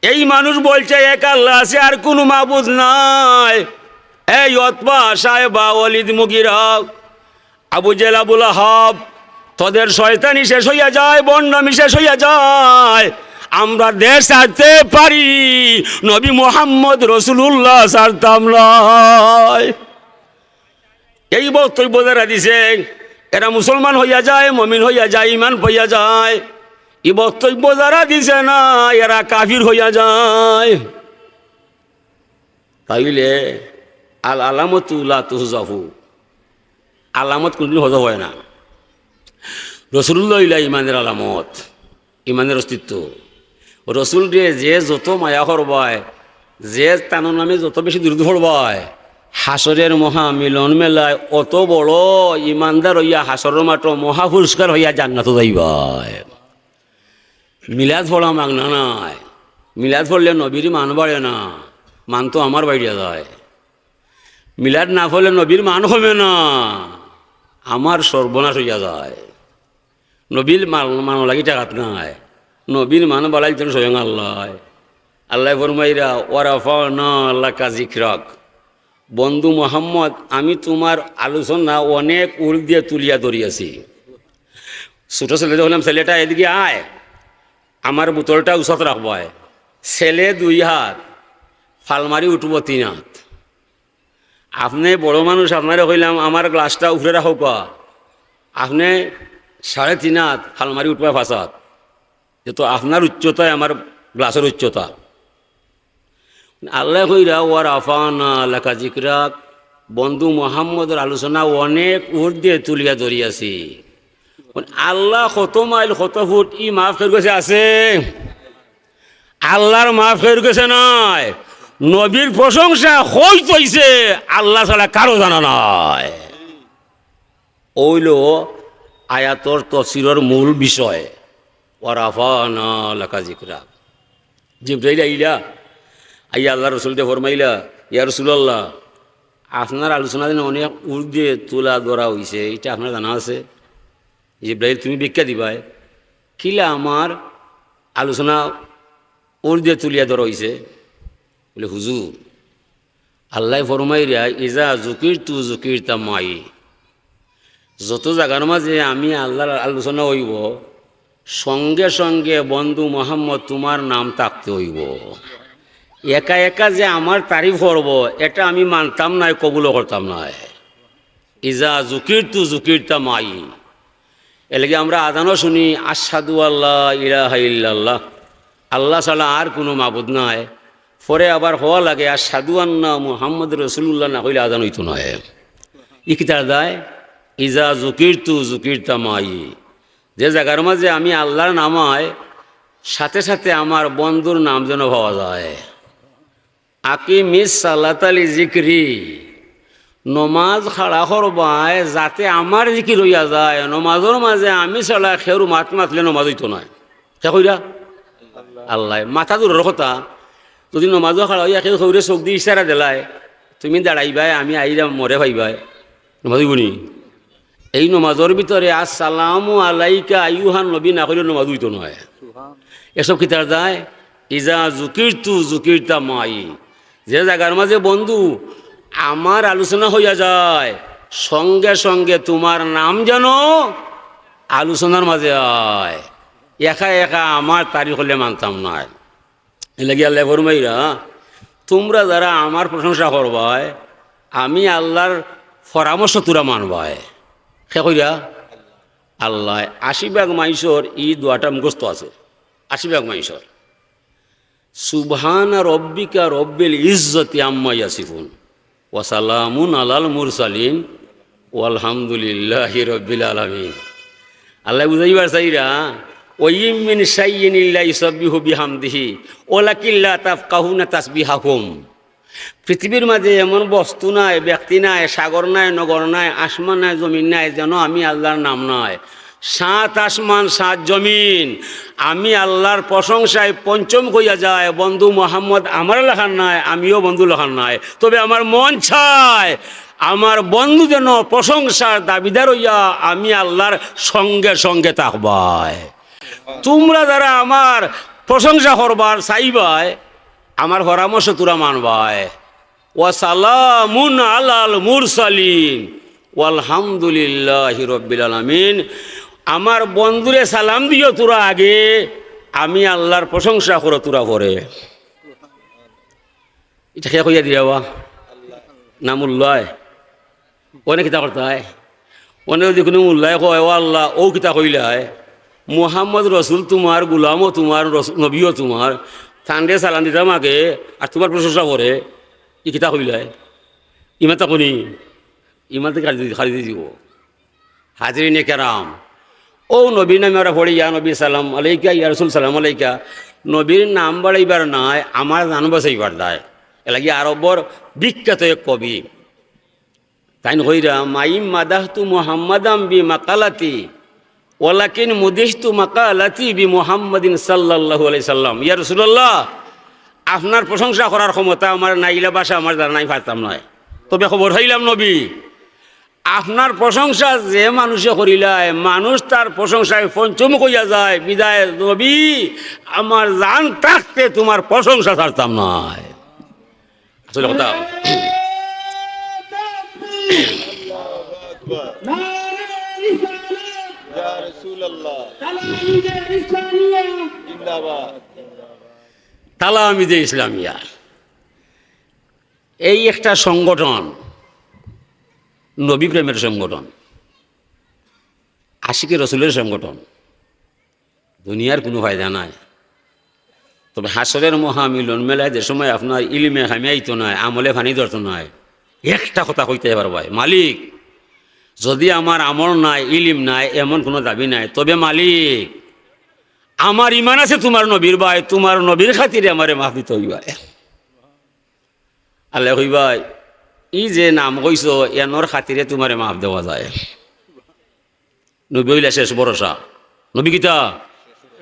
এই মানুষ বলছে এক আল্লাহ আছে, আর কোনো মাবুদ নাই। এই অতবা, সায়বা, ওয়ালিদ, মুগিরা, আবু জেহেল, আবু লাহাব, তোদের শয়তানি শেষ হইয়া যায়, ভণ্ডামি শেষ হইয়া যায়। আমরা দেশ ছাড়তে পারি, নবী মোহাম্মদ রসুলুল্লাহ ছাড়তাম নায়। এই বক্তব্য যারা দিছে, এরা মুসলমান হইয়া যায়, মমিন হইয়া যায়, ইমান পাইয়া যায়। এই বক্তব্য যারা দিছে না, এরা কাফির হইয়া যায়। তাইলে আল আলামতু লা তুহজাফু, আলামত কোনদিন হজফ হয় না। রসুলুল্লাহ ইলা ইমানের আলামত, ইমানের অস্তিত্ব। রসুলরে যে যত মায়া করবায়, যে তান নামে যত বেশি দুরুদ পড়বায়, হাশরের মহা মিলন মেলায় অত বড় ইমানদার হইয়া হাশরের মাঠো মহা পুরস্কার হইয়া জান্নাতো যাইবায়। মিলাদ পড়া মাগনা নায়। মিলাদ পড়লে নবীর মান বাড়ে না, মান তো আমার বাড়িয়া যায়। মিলাদ না পড়লে নবীর মান কমে না, আমার সর্বনাশ হইয়া যায়। নবীর মান, মান লাগি টাকাত নায়, নবীর মান বাড়াইতেন স্বয়ং আল্লাহ। আল্লাহ ফরমাইরা, "ওয়ারাফানা লাকা যিকরাক।" বন্ধু মোহাম্মদ, আমি তোমার আলোচনা অনেক উর দিয়ে তুলিয়া ধরিয়াছি। ছোট ছেলে যখন, "ছেলেটা এদিকে আয়, আমার বোতলটা উসাত রাখবায়।" ছেলে দুই হাত, ফালমারি উঠবো তিন হাত। আপনে বড় মানুষ, আপনারে কইলাম, "আমার গ্লাসটা উপরে রাখো কা।" আপনে সাড়ে তিন হাত, ফালমারি উঠবায় পাঁচ হাত। এ তো আপনার উচ্চতায় আমার গ্লাসর উচ্চতা। আল্লাহ কইরা, "ওয়ারাফানা লাকা যিকরাক", বন্ধু মোহাম্মদর আলোচনা অনেক ঊর্ধ্বে তুলিয়া ধরিয়াছি। আল্লাহ কত মাইল, কত ফুট, ই মাপ কেউর গেছে আছে? আল্লাহর মাপ কেউর গেছে নাই। নবীর প্রশংসা কই তইছে, আল্লাহ ছাড়া কারো জানা নাই। অইলো আয়াতর তফসিরর মূল বিষয়, "ওয়ারাফানা লাকা যিকরাক।" জিব্রাইল আইলা, আইয়া আল্লাহর রসুলরে ফরমাইলা, "ইয়া রাসূলুল্লাহ, আপনার আলোচনা যেন অনেক ঊর্ধ্বে তুলা ধরা অইছে, ইটা আপনার জানা আছে?" জিব্রাইল, তুমি ব্যাখ্যা দিবায়, কিলা আমার আলোচনা ঊর্ধ্বে তুলিয়া ধরা অইছে? বলে, "হুজুর, আল্লাহ ফরমাইরা, 'ইজা যুকিরতু যুকিরতা মাই।' যত জাগার মাঝে আমি আল্লাহর আলোচনা অইবো, সঙ্গে সঙ্গে বন্ধু মোহাম্মদ তোমার নাম থাকতে অইবো। একা একা যে আমার তারিফ করবো, এটা আমি মানতাম নায়, কবুলও করতাম নায়।" ইজা যুকিরতু যুকিরতা মাই। এরলাগি আমরা আজানও শুনি, "আশহাদু আল্লা ইলাহা ইল্লাল্লাহ", আল্লাহ ছাড়া আর কুনু মাবুদ নাই। পরে আবার কওয়া লাগে, "আশহাদু আন্না মুহাম্মাদুর রাসূলুল্লাহ", না কইলে আজান অইতো নায়। ই কিতার দায়? ইজা যুকিরতু যুকিরতা মাই। যে জাগার মাঝে আমি আল্লাহর নাম অয়, সাথে সাথে আমার বন্ধুর নাম যেন পাওয়া যায়। আকিমিস সালাতা লিযিকরি, নমাজ খাড়া করবায় যাতে আমার জিকির অইয়া যায়। নমাজর মাঝে আমি ছাড়া কেউর মাত মাতলে নমাজ অইতো নায়। কে কইরা? আল্লায়। মাতা দূরর কথা, যুদি নমাজো খাড়া অইয়া কেউ কেউরে চউখ দি ইশারা দিলায়, "তুমি দাঁড়াইবায়, আমি আইরাম, মরে পাইবায়", নমাজ অইবো নি? এই নমাজর ভিতরে "আসসালামু আলাইকা আইয়ুহান নবী" না কইলে নমাজ অইতো নায়। এসব কিতার দায়? ইজা যুকিরতু যুকিরতা মাই। যে জাগার মাঝে বন্ধু আমার আলোচনা অইয়া যায়, সঙ্গে সঙ্গে তোমার নাম যেন আলোচনার মাঝে অয়। একা একা আমার তারিফ করলে মানতাম নায়। এরলাগি আল্লায় ফরমাইরা, তুমরা যারা আমার প্রশংসা করবায়, আমি আল্লার পরামর্শ তুরা মানবায়। কে কইরা? আল্লায়। আশি ভাগ মানষর ই দোয়াটা মুখস্থ আছে, আশি ভাগ মানষর। সুবহানা রব্বিকা রব্বিল ইজ্জতি আম্মা ইয়াসিফুন, ওয়া সালামুন আলাল মুরসালিন, ওয়ালহামদুলিল্লাহি রব্বিল আলামিন। আল্লায় বুঝাইবার চাইরা, ওয়া ইম মিন শাইইন ইল্লা ইউসাব্বিহু বিহামদিহি, ওয়ালাকিন লা তাফকাহুনা তাসবিহাহুম। পৃথিবীর মাঝে এমন বস্তু নাই, ব্যক্তি নাই, সাগর নাই, নগর নাই, আসমান নাই, জমিন নাই, যেন আমি আল্লার নাম নাই। সাত আসমান, সাত জমিন, আমি আল্লার প্রশংসায় পঞ্চমুখ অইয়া যায়। বন্ধু মোহাম্মদ আমার লাখান নায়, আমিও বন্ধু লাখান নায়, তবে আমার মন চায় আমার বন্ধু যেন প্রশংসার দাবিদার অইয়া আমি আল্লার সঙ্গে সঙ্গে থাকবায়। তুমরা যারা আমার প্রশংসা করবার চাইবায়, আমার পরামর্শ তুরা মানবায়। ওয়া সালামুন আলাল মুরসালিন, ওয়ালহামদুলিল্লাহি রব্বিল আলামিন। আমার বন্ধুরে সালাম দিও তুরা আগে, আমি আল্লার প্রশংসা করো তুরা পরে। ইটা কে কইয়া দিরা বা? নামুল্লায়। অনে কিতা করতায়? অনে যদি কুনু মুল্লায় কয়, "ও আল্লা, অউ কিতা কইলায়? মুহাম্মদ রসুল তুমার, গুলামও তুমার, রস-, নবীও তুমার, তানরে সালাম দিতাম আগে, আর তুমার প্রশংসা করে, ই কিতা কইলায়?" ইমান তা কুনি? ইমান তো খারিজ, খারিজ অইযিবো। হাজিরিনে কেরাম, অউ নবীর নামে আমরা পড়ি, "ইয়া নবী সালাম আলাইকা, ইয়া রাসূল সালাম আলাইকা।" নবীর নাম বাড়াইবার নায়, আমার জান বাঁচাইবার দায়। এরলাগি আরবর বিখ্যাত এক কবি, তাইন কইরা, "মা ইম মাদাহতু মুহাম্মাদাম বি মাকালাতি, ওয়ালাকিন মুদিহতু মাকালাতি বি মুহাম্মাদিন সাল্লাল্লাহু আলাইহি সাল্লাম।" ইয়া রাসূলুল্লাহ, আপনার প্রশংসা করার ক্ষমতা আমার নাই, ইলা ভাষা আমার জানা নাই, পারতাম নায়, তবে খবর পাইলাম নবী, আপনার প্রশংসা যে মানুষে করিলায়, মানুষ তার প্রশংসায় পঞ্চমুখ অইয়া যায়। বিদায় নবী, আমার জান থাকতে তুমার প্রশংসা ছাড়তাম নায়। আসলে কথা। ইয়া রাসূলুল্লাহ। জিন্দাবাদ। তালামিজে ইসলামিয়া। এই একটা সংগঠন, নবী প্রেমের সংগঠন, আশিকে রসুলের সংগঠন। দুনিয়ার কুনু ফায়দা নাই। তবে হাশরের মহামিলন মেলায় যে সময় আপনার ইলিমে কামিয়াইতো নায়, আমলে পানি ধরতো নায়, একটা কথা কইতে পারবায়, "মালিক, যদি আমার আমল নাই, ইলিম নাই, এমন কুনু দাবি নাই, তবে মালিক, আমার ইমান আছে তুমার নবীর বায়, তুমার নবীর খাতিরে আমারে মাফ দিতে অইবায়।" আল্লায় কইবায়, "ই যে নাম কইছো, এনর খাতিরে তুমারে মাফ দেওয়া যায়।" নবী অইলা শেষ ভরসা। নবী কিতা?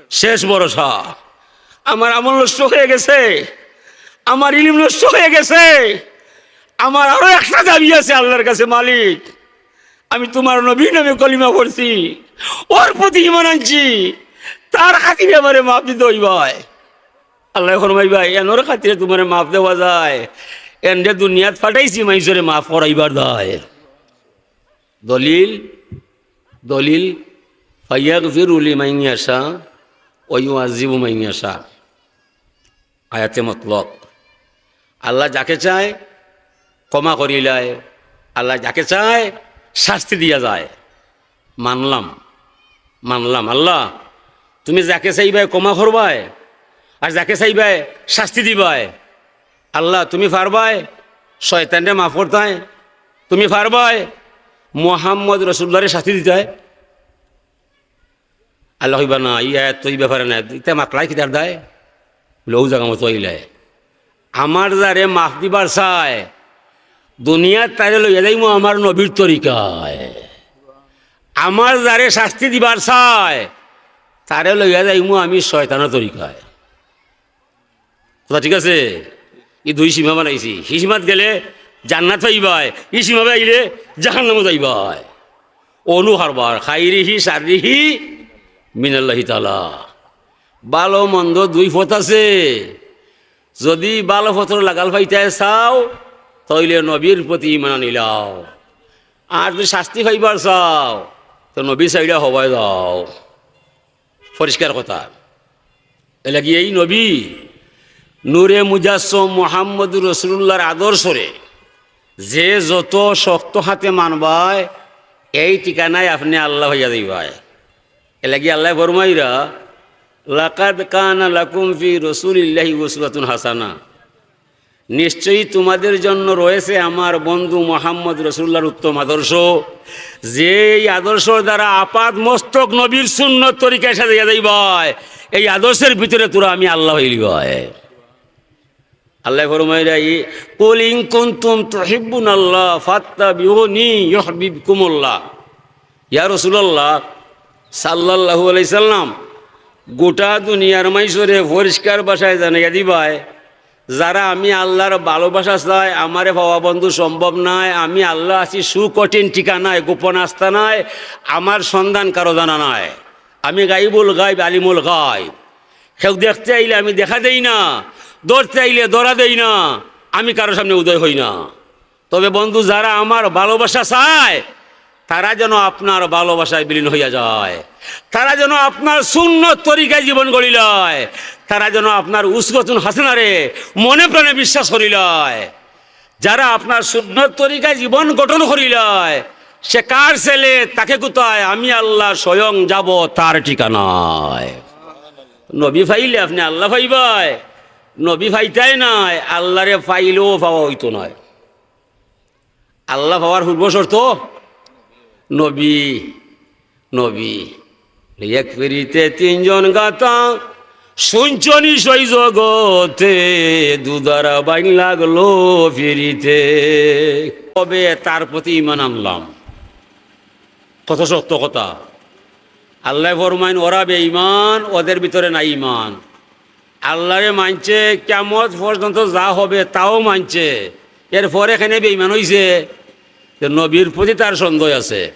শেষ ভরসা। আমার আমল নষ্ট অইয়া গেছে, আমার ইলিম নষ্ট অইয়া গেছে, আমার আরো একটা দাবি আছে আল্লার কাছে, "মালিক, আমি তুমার নবীর নামে কলিমা পড়ছি, অর প্রতি ইমান আনছি, তার খাতিরে আমারে মাফ দিতে অইবায়।" আল্লায় ফরমাইবায়, "এনর খাতিরে তুমারে মাফ দেওয়া যায়, এনরে দুনিয়াত পাঠাইছি মাইনষরে মাফ করাইবার দায়।" দলিল, দলিল, "ফায়াগফিরু লিমান ইয়াশা ওয়া ইউআযযিবু মান ইয়াশা।" আয়াতে মতলক। আল্লায় যাকে চায় ক্ষমা করিলায়, আল্লায় যাকে চায় শাস্তি দিয়া যায়। মানলাম, মানলাম। আল্লা, তুমি যাকে চাইবায় ক্ষমা করবায়, আর যাকে চাইবায় শাস্তি দিবায়। আল্লা, তুমি পারবায় শয়তানরে মাফ করতায়, তুমি পারবায় মুহাম্মদ রসুলুল্লাহরে শাস্তি দিতায়। আল্লায় কইবা, "না, ই আয়াত তো ই ব্যাপারে না, ইতা মাতলায় কিতার দায়?" বলে, "অউ জাগা মতো অইলায়। আমার যারে মাফ দিবার চায়, দুনিয়াত তারে লইয়া যাইমু আমার নবীর তরিকায়। আমার যারে শাস্তি দিবার চায়, তারে লইয়া যাইমু আমি শয়তানর তরিকায়।" কথা ঠিক আছে? ই দুই সীমা বানাইছি। হি সীমাত গেলে জান্নাত পাইবায়, ই সীমা আইলে জাহান্নামো যাইবায়। অনো কারবার, খাইরিহি শাররিহি মিনাল্লাহি তাআলা। ভালো মন্দ দুই পথ আছে। যদি ভালো পথর লাগাল পাইতায় চাও, তাইলে নবীর প্রতি ঈমান আনিলাও। আর যদি শাস্তি পাইবার চাও, তো নবী ছাইড়া হবায় যাও। পরিষ্কার কথা। এরলাগি এই নবী নূরে মুজাসসম মুহাম্মদুর রাসূলুল্লাহর আদর্শরে যে যত শক্ত হাতে মানবায়, এই ঠিকানায় আপনে আল্লাহ পাইয়া যাইবায়। এরলাগি আল্লায় ফরমাইরা, "লাকাদ কানা লাকুম ফি রাসূলিল্লাহি উসওয়াতুন হাসানা।" নিশ্চয়ই তোমাদের জন্য রয়েছে আমার বন্ধু মুহাম্মদ রাসূলুল্লাহর উত্তম আদর্শ। যে এই আদর্শর দ্বারা আপাদ মস্তক নবীর সুন্নত তরিকায় সাজাইয়া যাইবায়, এই আদর্শের ভিতরে তোরা আমি আল্লাহ হইলিবায়। আল্লায় ফরমাইরা, "কুল ইন কুনতুম তুহিব্বুনাল্লাহ ফাত্তাবিউনি ইউহবিবকুমুল্লাহ।" ইয়া রাসূলুল্লাহ সাল্লাল্লাহু আলাইহি সাল্লাম, গোটা দুনিয়ার মাইনষরে পরিষ্কার ভাষায় জানাইয়া দিবায়, যারা আমি আল্লাহর ভালোবাসা চায়, আমারে পাওয়া বন্ধু সম্ভব নায়, আমি আল্লাহ আছি সুকঠিন ঠিকানায়, গোপন আস্তানায়, আমার সন্ধান কারো জানা নায়। আমি গাইবুল গাইব, আলিমুল গাইব। কেউ দেখতে আইলে আমি দেখা দেই না, ধরতে আইলে ধরা দেই না, আমি কারো সামনে উদয় হই না। তবে বন্ধু, যারা আমার ভালোবাসা চায়, তারা যেন আপনার ভালোবাসায় বিলীন হইয়া যায়, তারা যেন আপনার সুন্নত তরিকায় জীবন গড়িলায়, তারা যেন আপনার উসওয়াতুন হাসানারে মনে প্রাণে বিশ্বাস করিলায়। যারা আপনার সুন্নত তরিকায় জীবন গঠন করিলায়, সে কার ছেলে, তাকে কোথায়, আমি আল্লাহ স্বয়ং যাব তার ঠিকানায়। নবী পাইলে আপনে আল্লাহ পাইবায়, নবী পাইতায় নায়, আল্লাহরে পাইলেও পাওয়া অইতো নায়। আল্লাহ পাওয়ার পূর্ব শর্ত নবী, নবী। এক পিরিতে তিনজন গাতা, শুনছনি সই জগতে, দুধার বাইন লাগলো পিরিতে। তবে তার প্রতি ঈমান আনলাম। কত শক্ত কথা। আল্লায় ফরমাইন, "ওরা বেঈমান, ওদের ভিতরে নাই ঈমান।" আল্লাহরে মানছে, কিয়ামত পর্যন্ত যা হবে তাও মানছে, এরপরে কেনে বেঈমান অইছে? তো নবীর প্রতি তার সন্দেহ আছে।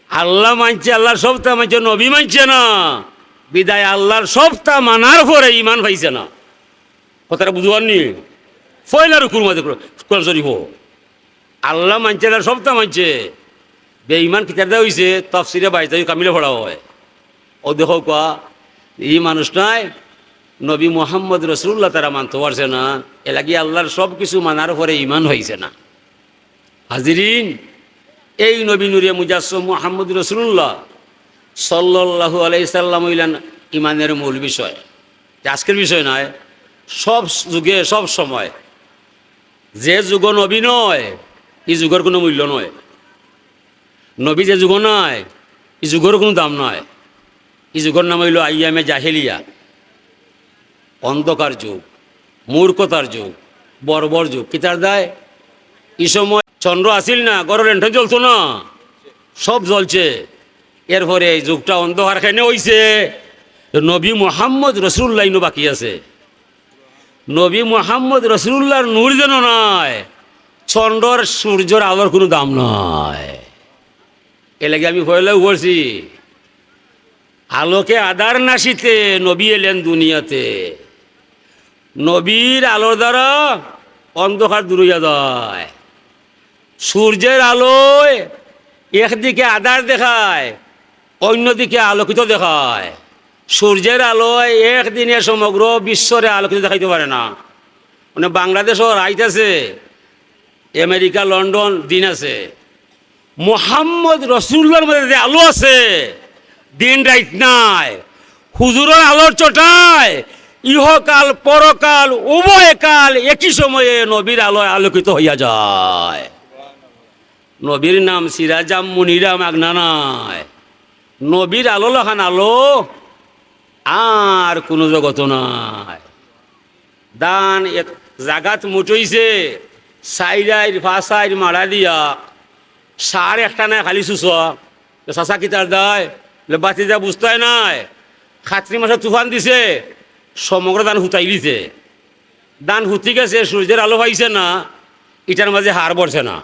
আল্লাহ মানছে, আল্লাহর সবটা মানছে, নবী মানছে না, বিধায় আল্লাহর সবটা মানার পরে ঈমান পাইছে না। কথাটা বুঝবারনি? পয়লা রুকুর মাঝে কোরআন শরীফ। আল্লাহ মানছে না, সবটা মানছে। বেঈমান কিতার দা অইছে, তাফসিরে বাইজাবি কামিলে পড়া হয়। ও দেখো কোয়া, ই মানুষ নাই, নবী মুহাম্মদ রাসূলুল্লাহ তারা মানতে পারছে না, এরলাগি আল্লাহর সব কিছু মানার পরে ঈমান হইছে না। হাজিরিন, এই নবী নূরে মুজাসসম মুহাম্মদ রাসূলুল্লাহ সাল্লাল্লাহু আলাইহি সাল্লাম হইলেন ঈমানের মূল বিষয়। যে আজকের বিষয় নয়, সব যুগে, সব সময় যে যুগ নবী নয়, ই যুগর কোনো মূল্য নয়। নবী যে যুগ নয়, ই যুগর কোনো দাম নয়। ই যুগর নাম হইল আইয়ামে জাহেলিয়া, অন্ধকার যুগ, মূর্খতার যুগ, বর্বর যুগ। কিতার দায়? ই সময় চন্দ্র আসিল না, ঘরর লেন্টন জ্বলতো না, সব জ্বলছে। এরপরে এই যুগটা অন্ধকার কেনে হইছে? নবী মোহাম্মদ রসুল্লাহ ইনো বাকি আছে। নবী মোহাম্মদ রসুল্লাহর নূর যেন নাই, চন্দ্রর সূর্যর আলোর কোনো দাম নাই। এর লাগি আমি পয়লাও বলছি, আলোকে আধার নাশিতে নবী এলেন দুনিয়াতে। নবীর আলোর দ্বারা অন্ধকার দূর হইয়া যায়। সূর্যের আলোয় একদিকে আধার দেখায়, অন্যদিকে আলোকিত দেখায়। সূর্যের আলোয় একদিনে সমগ্র বিশ্বরে আলোকিত দেখাইতে পারে না। মানে বাংলাদেশও রাইত আছে, আমেরিকা, লন্ডন দিন আছে। মোহাম্মদ রসুল্লাহর মধ্যে যে আলো আছে, দিন রাইত নাই। হুজুরের আলোর চটায় ইহকাল পরকাল উভয় কাল একই সময়ে নবীর আলোয় আলোকিত হইয়া যায়। নবীর নাম সিরাজাম মুনিরাম আগনা নাই। নবীর আলো লাখান আলো আর কোনো জগত নাই। ধান এক জাগাত মুঠইছে, চাইর আইর, পাঁচ আইর মাড়া দিয়া, সার একটা নাই, খালি চুচা। তো চাচা কিতার দায়? বলে, "বাতিজা বুঝতায় নাই, খাত্রি মাসে তুফান দিছে, সমগ্র ধান হুতাই দিছে। ধান হুতি গেছে, সূর্যের আলো পাইছে না, ইটার মাঝে হার ভরছে না।"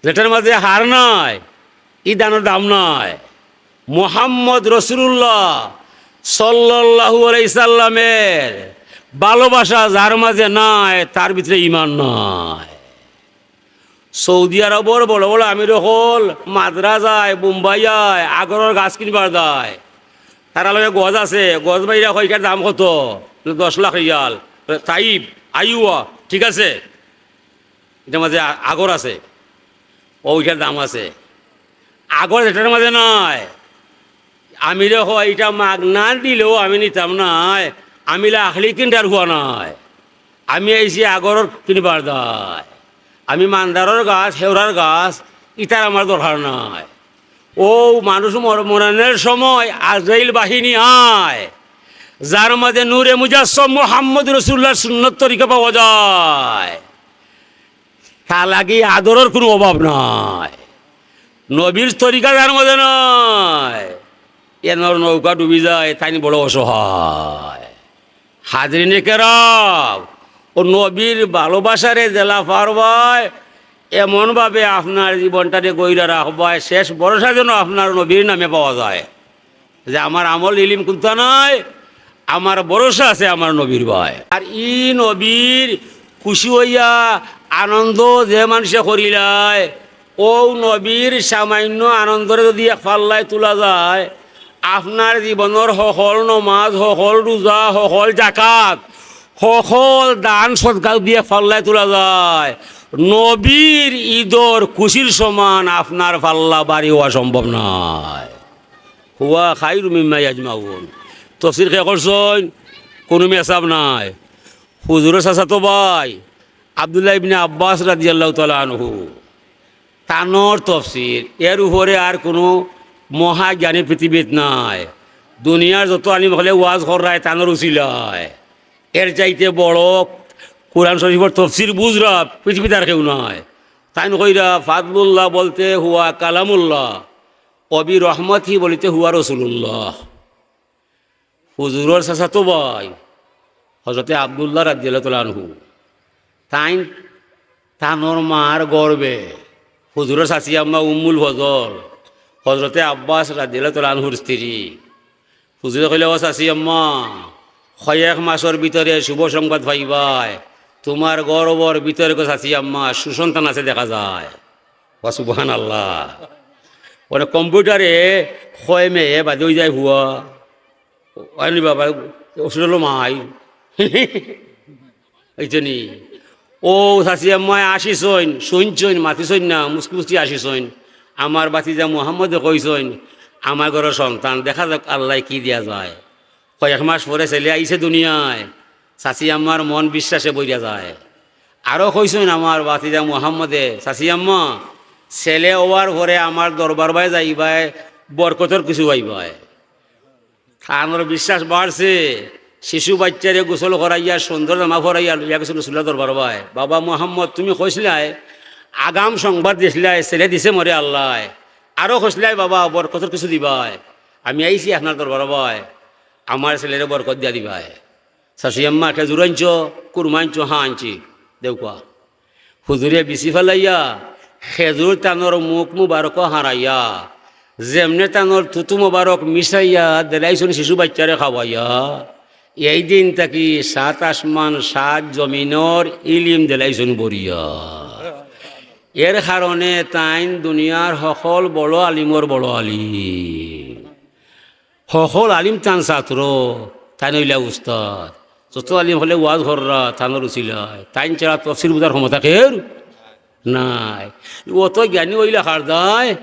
যেটার মাঝে হার নাই, ই ধানর দাম নাই। মোহাম্মদ রসুলুল্লাহ সাল্লাল্লাহু আলাইহি সাল্লামের ভালোবাসা যার মাঝে নাই, তার ভিতরে ঈমান নাই। সৌদি আরবর বড় বড় আমির অকল মাদ্রা যায়, বোম্বাই যায়, আগরর গাছ কিনবার যায়। তারা লগে গছ আছে, গছ বাইরা কয়, "ইটার দাম কত?" দশ লাখ রিয়াল। তাইব, আইওয়া, ঠিক আছে, ইটার মাঝে আ-, আগর আছে, অউ ইটার দাম আছে। আগর ইটার মাঝে নায়। আমিরে কয়, ইটা মাগনা দিলেও আমি নিতাম নায়। আমি লাখলি কিনতার ফুয়া নায়। আমি আইছি আগর কিনবার দায়। আমি মান্দারর গাছ, হেওরার গাছ, ইতার আমার দরকার নাই। অউ মানুষ মর-, মরণের সময় আজরাইল বাহিনী আয়, যার মাঝে নূরে মুজাসসাম মুহাম্মদ রাসূলুল্লাহর সুন্নত তরিকা পাওয়া যায়। তার লাগি আদরর কুনু অভাব নাই। নবীর তরিকা যার মাঝে নাই, এনর নৌকা ডুবি যায়, তাইন বড় অসহায়। হাজিরিনে কেরাম, অউ নবীর ভালোবাসারে যেলা পারবায়, এমনভাবে আপনার জীবনটারে গইরা রাখবায়, শেষ ভরসা যেন আপনার নবীর নামে পাওয়া যায়। যে আমার আমল ইলিম কুন্তা নাই, আমার ভরসা আছে আমার নবীর বায়। আর ই নবীর খুশি অইয়া আনন্দ যে মানষে করিলায়, অউ নবীর সামান্য আনন্দরে যুদি এক পাল্লায় তুলা যায়, আপনার জীবনর হকল নমাজ, হকল রুজা, হকল জাকাত, হকল দান সদকা যুদি এক পাল্লায় তুলা যায়, নবীর ইদর খুশির সমান আপনার পাল্লা ভারি অওয়া সম্ভব নায়। হুয়া খাইরু মিম্মা ইয়াজমাউন। তফসির কে করছইন? কুনু মেসাব নাই। হুজুরর চাচাতো ভাই আব্দুল্লাহ ইবনে আব্বাস রাদিয়াল্লাহু তাআলা আনহু, তানর তফসির, এর উপরে আর কুনু মহাজ্ঞানী পৃথিবীত নাই। দুনিয়ার যত আলিম অকলে ওয়াজ কররায় তানর উসিলায়, এর চাইতে বড় কোরআন শরীফর তফসির বুঝরা পৃথিবীত আর কেউ নাই। তাইন কইরা, ফাদলুল্লাহ বলতে হুয়া কালামুল্লাহ, অবি রহমতহি বলতে হুয়া রসুলুল্লাহ। হুজুরর চাচাতো ভাই হজরতে আব্দুল্লাহ রাদিয়াল্লাহু তাআলা আনহু, তাইন তানর মার গর্ভে হুজুরর চাচি আম্মা উম্মুল ফজল, হজরতে আব্বাস রাদিয়াল্লাহু তাআলা আনহুর স্ত্রী। হুজুরে কইলা, "ও চাচি আম্মা, কয়েক মাসর ভিতরে শুভ সংবাদ পাইবায়, তুমার গর্ভর ভিতরে গো চাচি আম্মা সুসন্তান আছে দেখা যায়।" ওয়া সুবহানাল্লাহ। মানে কম্পিউটারে কয় মেয়ে বাদে অই যায় হুয়া। অয়নি বাবা, অসুর অইলো মাই। অইছে নি? অউ চাচি আম্মায় আসিছইন, শুনছইন, মাতিছইন না, মুসকি মুসকি আসিছইন। আমার ভাতিজা মুহাম্মদে কইছইন, আমার ঘরো সন্তান, দেখা যাউক আল্লায় কি দিয়া যায়। কয়েক মাস পরে ছেলে আইছে দুনিয়ায়, চাচি আম্মার মন বিশ্বাসে ভরিয়া যায়। আরো কইছইন আমার ভাতিজা মুহাম্মদে, চাচি আম্মা, ছেলে অওয়ার পরে আমার দরবার বায় যাইবায়, বরকতর কিছু পাইবায়। তানর বিশ্বাস বাড়ছে। শিশু বাইচ্চারে গোসল করাইয়া, সুন্দর জামা পরাইয়া লইয়া গেছইন রসুলুল্লাহর দরবার বায়। "বাবা মুহাম্মদ, তুমি কইছলায়, আগাম সংবাদ দিছলায়, ছেলে দিছে মোরে আল্লায়। আরো কইছলায় বাবা, বরকতর কিছু দিবায়। আমি আইছি আপনার দরবার বায়, আমার ছেলেরে বরকত দিয়া দিবায়।" চাচি আম্মা, খেজুর আনছো, কুরমা আনছো? "হ্যাঁ আনছি।" দেউক্কা। হুজুরে বিচি ফালাইয়া, খেজুর তানর মুখ মুবারকো হারাইয়া, যেমনে তানর থুতু মুবারক মিশাইয়া দিলাইছইন শিশু বাইচ্চারে খাওয়াইয়া, এই দিন থাকি সাত আসমান সাত জমিনর ইলিম দিলাইছইন ভরিয়া। এর কারণে তাইন দুনিয়ার হকল বড় আলিমর বড় আলিম। হকল আলিম তান ছাত্র, তাইন অইলা উস্তাদ। যত আলিম অকলে ওয়াজ কররা, তানর উছিলায়। তাইন ছাড়া তফসির বুঝার ক্ষমতা কেউর নাই। অত জ্ঞানী অইলা কার দায়?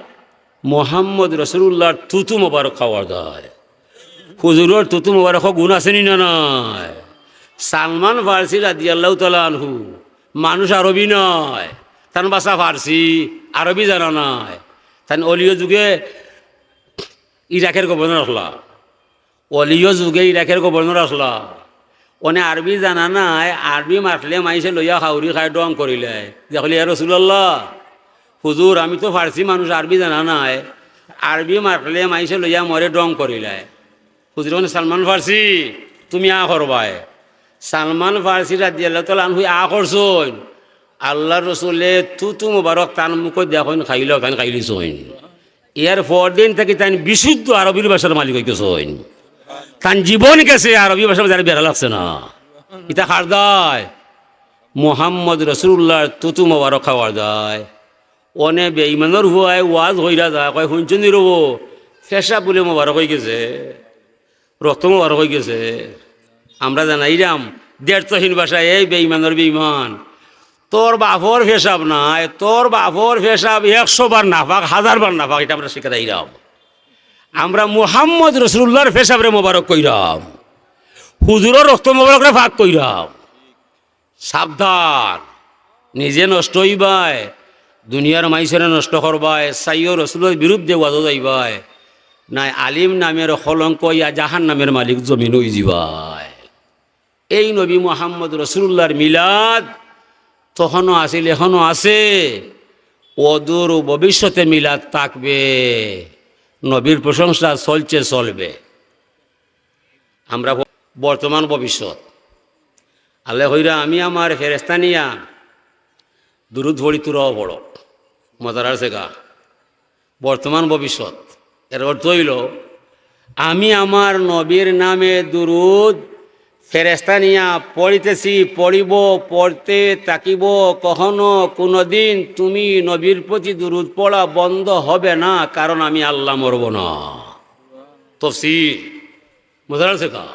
মোহাম্মদ রসুলুল্লাহর থুতু মোবারক খাওয়ার দায়। হুজুরর থুতু মোবারকো গুণ আছে নি না নাই? সালমান ফার্সি রাদিয়াল্লাহু তাআলা আনহু, মানুষ আরবি নায়, তান ভাষা ফার্সি, আরবি জানা নায়। তাইন অলিয় যুগে ইরাকর গভর্নর আছলা। অলিয় যুগে ইরাকর গভর্নর আছলা। অনে আরবি জানা নায়, আরবি মাতলে মাইনষে লইয়া খাউরি খায়, ঢং করিলায়। দেখলি, "ইয়া রাসুলাল্লাহ, হুজুর, আমি তো ফার্সি মানুষ, আরবি জানা নায়, আরবি মাতলে মাইনষে লইয়া মোরে ঢং করিলায়।" হুজুরে কইন, "সালমান ফার্সি, তুমি আ করবায়।" সালমান ফার্সি রাদিয়াল্লাহু তাআলা আনহু আ করছইন। আল্লার রসুলে থুতু মোবারক তান মুখো দিয়া কইন, "খাইলাও।" তাইন খাইলিছইন। এর পরদিন থাকি তাইন বিশুদ্ধ আরবির ভাষার মালিক অইগেছইন। তান জীবন গেছে, আরবি ভাষার মাঝে আর বেড়া লাগছে না। ইতা কার দায়? মোহাম্মদ রসুলুল্লাহর থুতু মোবারক খাওয়ার দায়। অনে বেঈমানর ফুয়ায় ওয়াজ কইরা যায়, কয়, "হুনছো নি রে, পেশাব বুলে মোবারক অইগেছে, রক্ত মোবারক অইগেছে।" আমরা জানাইরাম দেড় তহিন ভাষায়, "এই বেইমানর বেইমান, তোর বাপর পেশাব নায়, তোর বাপর পেশাব একশো বার নাপাক, হাজার বার নাপাক", ইটা আমরা শিখাই দিরাম। আমরা মুহাম্মদ রসুলুল্লাহর পেশাবরে মোবারক কইরাম, হুজুরর রক্ত মোবারকরে পাক কইরাম। সাবধান, নিজে নষ্ট অইবায়, দুনিয়ার মাইনষরে নষ্ট করবায়, চাইও রসুলর বিরুদ্ধে ওয়াজো যাইবায়, নায় আলিম নামের কলঙ্ক অইয়া জাহান্নামের মালিক জমিন অইযিবায়। এই নবী মুহাম্মদ রসুলুল্লাহর মিলাদ তখনও আছিল, এখনও আছে, অদূর ভবিষ্যতে মিলাদ থাকবে। নবীর প্রশংসা চলছে, চলবে। আমরা ব-, বর্তমান ভবিষ্যৎ। আল্লায় কইরা, "আমি আমার ফেরেশতা নিয়া দুরুদ পড়ি, তুরাও পড়ো।" মজার আছে গা? বর্তমান ভবিষ্যৎ। এর অর্থ অইলো, আমি আমার নবীর নামে দুরুদ ফেরেশতা নিয়া পড়িতেছি, পড়িব, পড়তে থাকিব। কখনো কোনোদিন তুমি নবীর প্রতি দুরুদ পড়া বন্ধ হবে না, কারণ আমি আল্লাহ মরব না। তফসির। মজার আছে গা?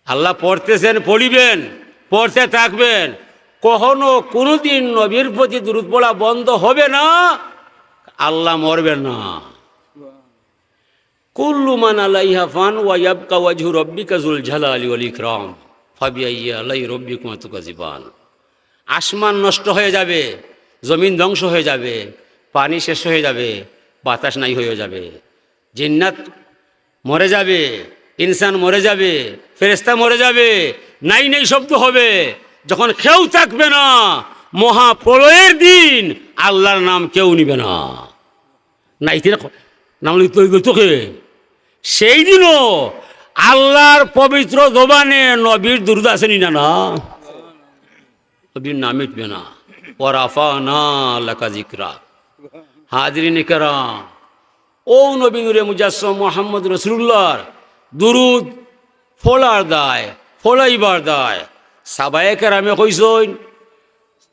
আল্লাহ পড়তেছেন, পড়িবেন, পড়তে থাকবেন। কখনো কোনোদিন নবীর প্রতি দুরুদ পড়া বন্ধ হবে না, আল্লাহ মরবেন না। কুল্লু মান আলাইহা ফান ওয়া ইয়াবকা ওয়াজহু রাব্বিকা যুল জালালি ওয়াল ইকরাম। ফাবিআইয়ি আলাই রাব্বিকুমা তুকাযযিবান। আসমান নষ্ট হয়ে যাবে, জমিন ধ্বংস হয়ে যাবে, পানি শেষ হয়ে যাবে, বাতাস নাই হয়ে যাবে, জিন্নাত মরে যাবে, ইনসান মরে যাবে, ফেরেশতা মরে যাবে, নাই নাই শব্দ হবে। যখন কেউ থাকবে না, মহাপ্রলয়ের দিন, আল্লাহর নাম কেউ নিবে না। নাইতে না, নাম লিখতে হইবে তো কে? সেই দিনও আল্লাহর পবিত্র জবানে নবীর দুরুদ আছে নি না? না, নবীর নাম মিটবে না। ওয়া রাফা'না লাকা যিকরাক। হাজিরিন কেরাম, ও নবী নূরে মুজাসসাম মুহাম্মদ রাসূলুল্লাহর দুরুদ পড়ার দায়, পড়াইবার দায়। সাহাবায়ে কেরামে কইছইন,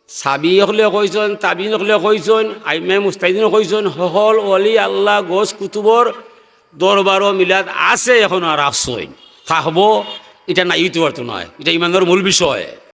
সাহাবী অকলে কইছইন, তাবিঈন অকলে কইছইন, আইম্মায়ে মুজতাহিদিন কইছইন, হকল ওলি আল্লাহ গৌস কুতুবর দরবারো মিলাদ আছে, এখন আর আছইন, থাকবো, ইটা নাই অইতে পারতো নায়, ইটা ইমানর মূল বিষয়।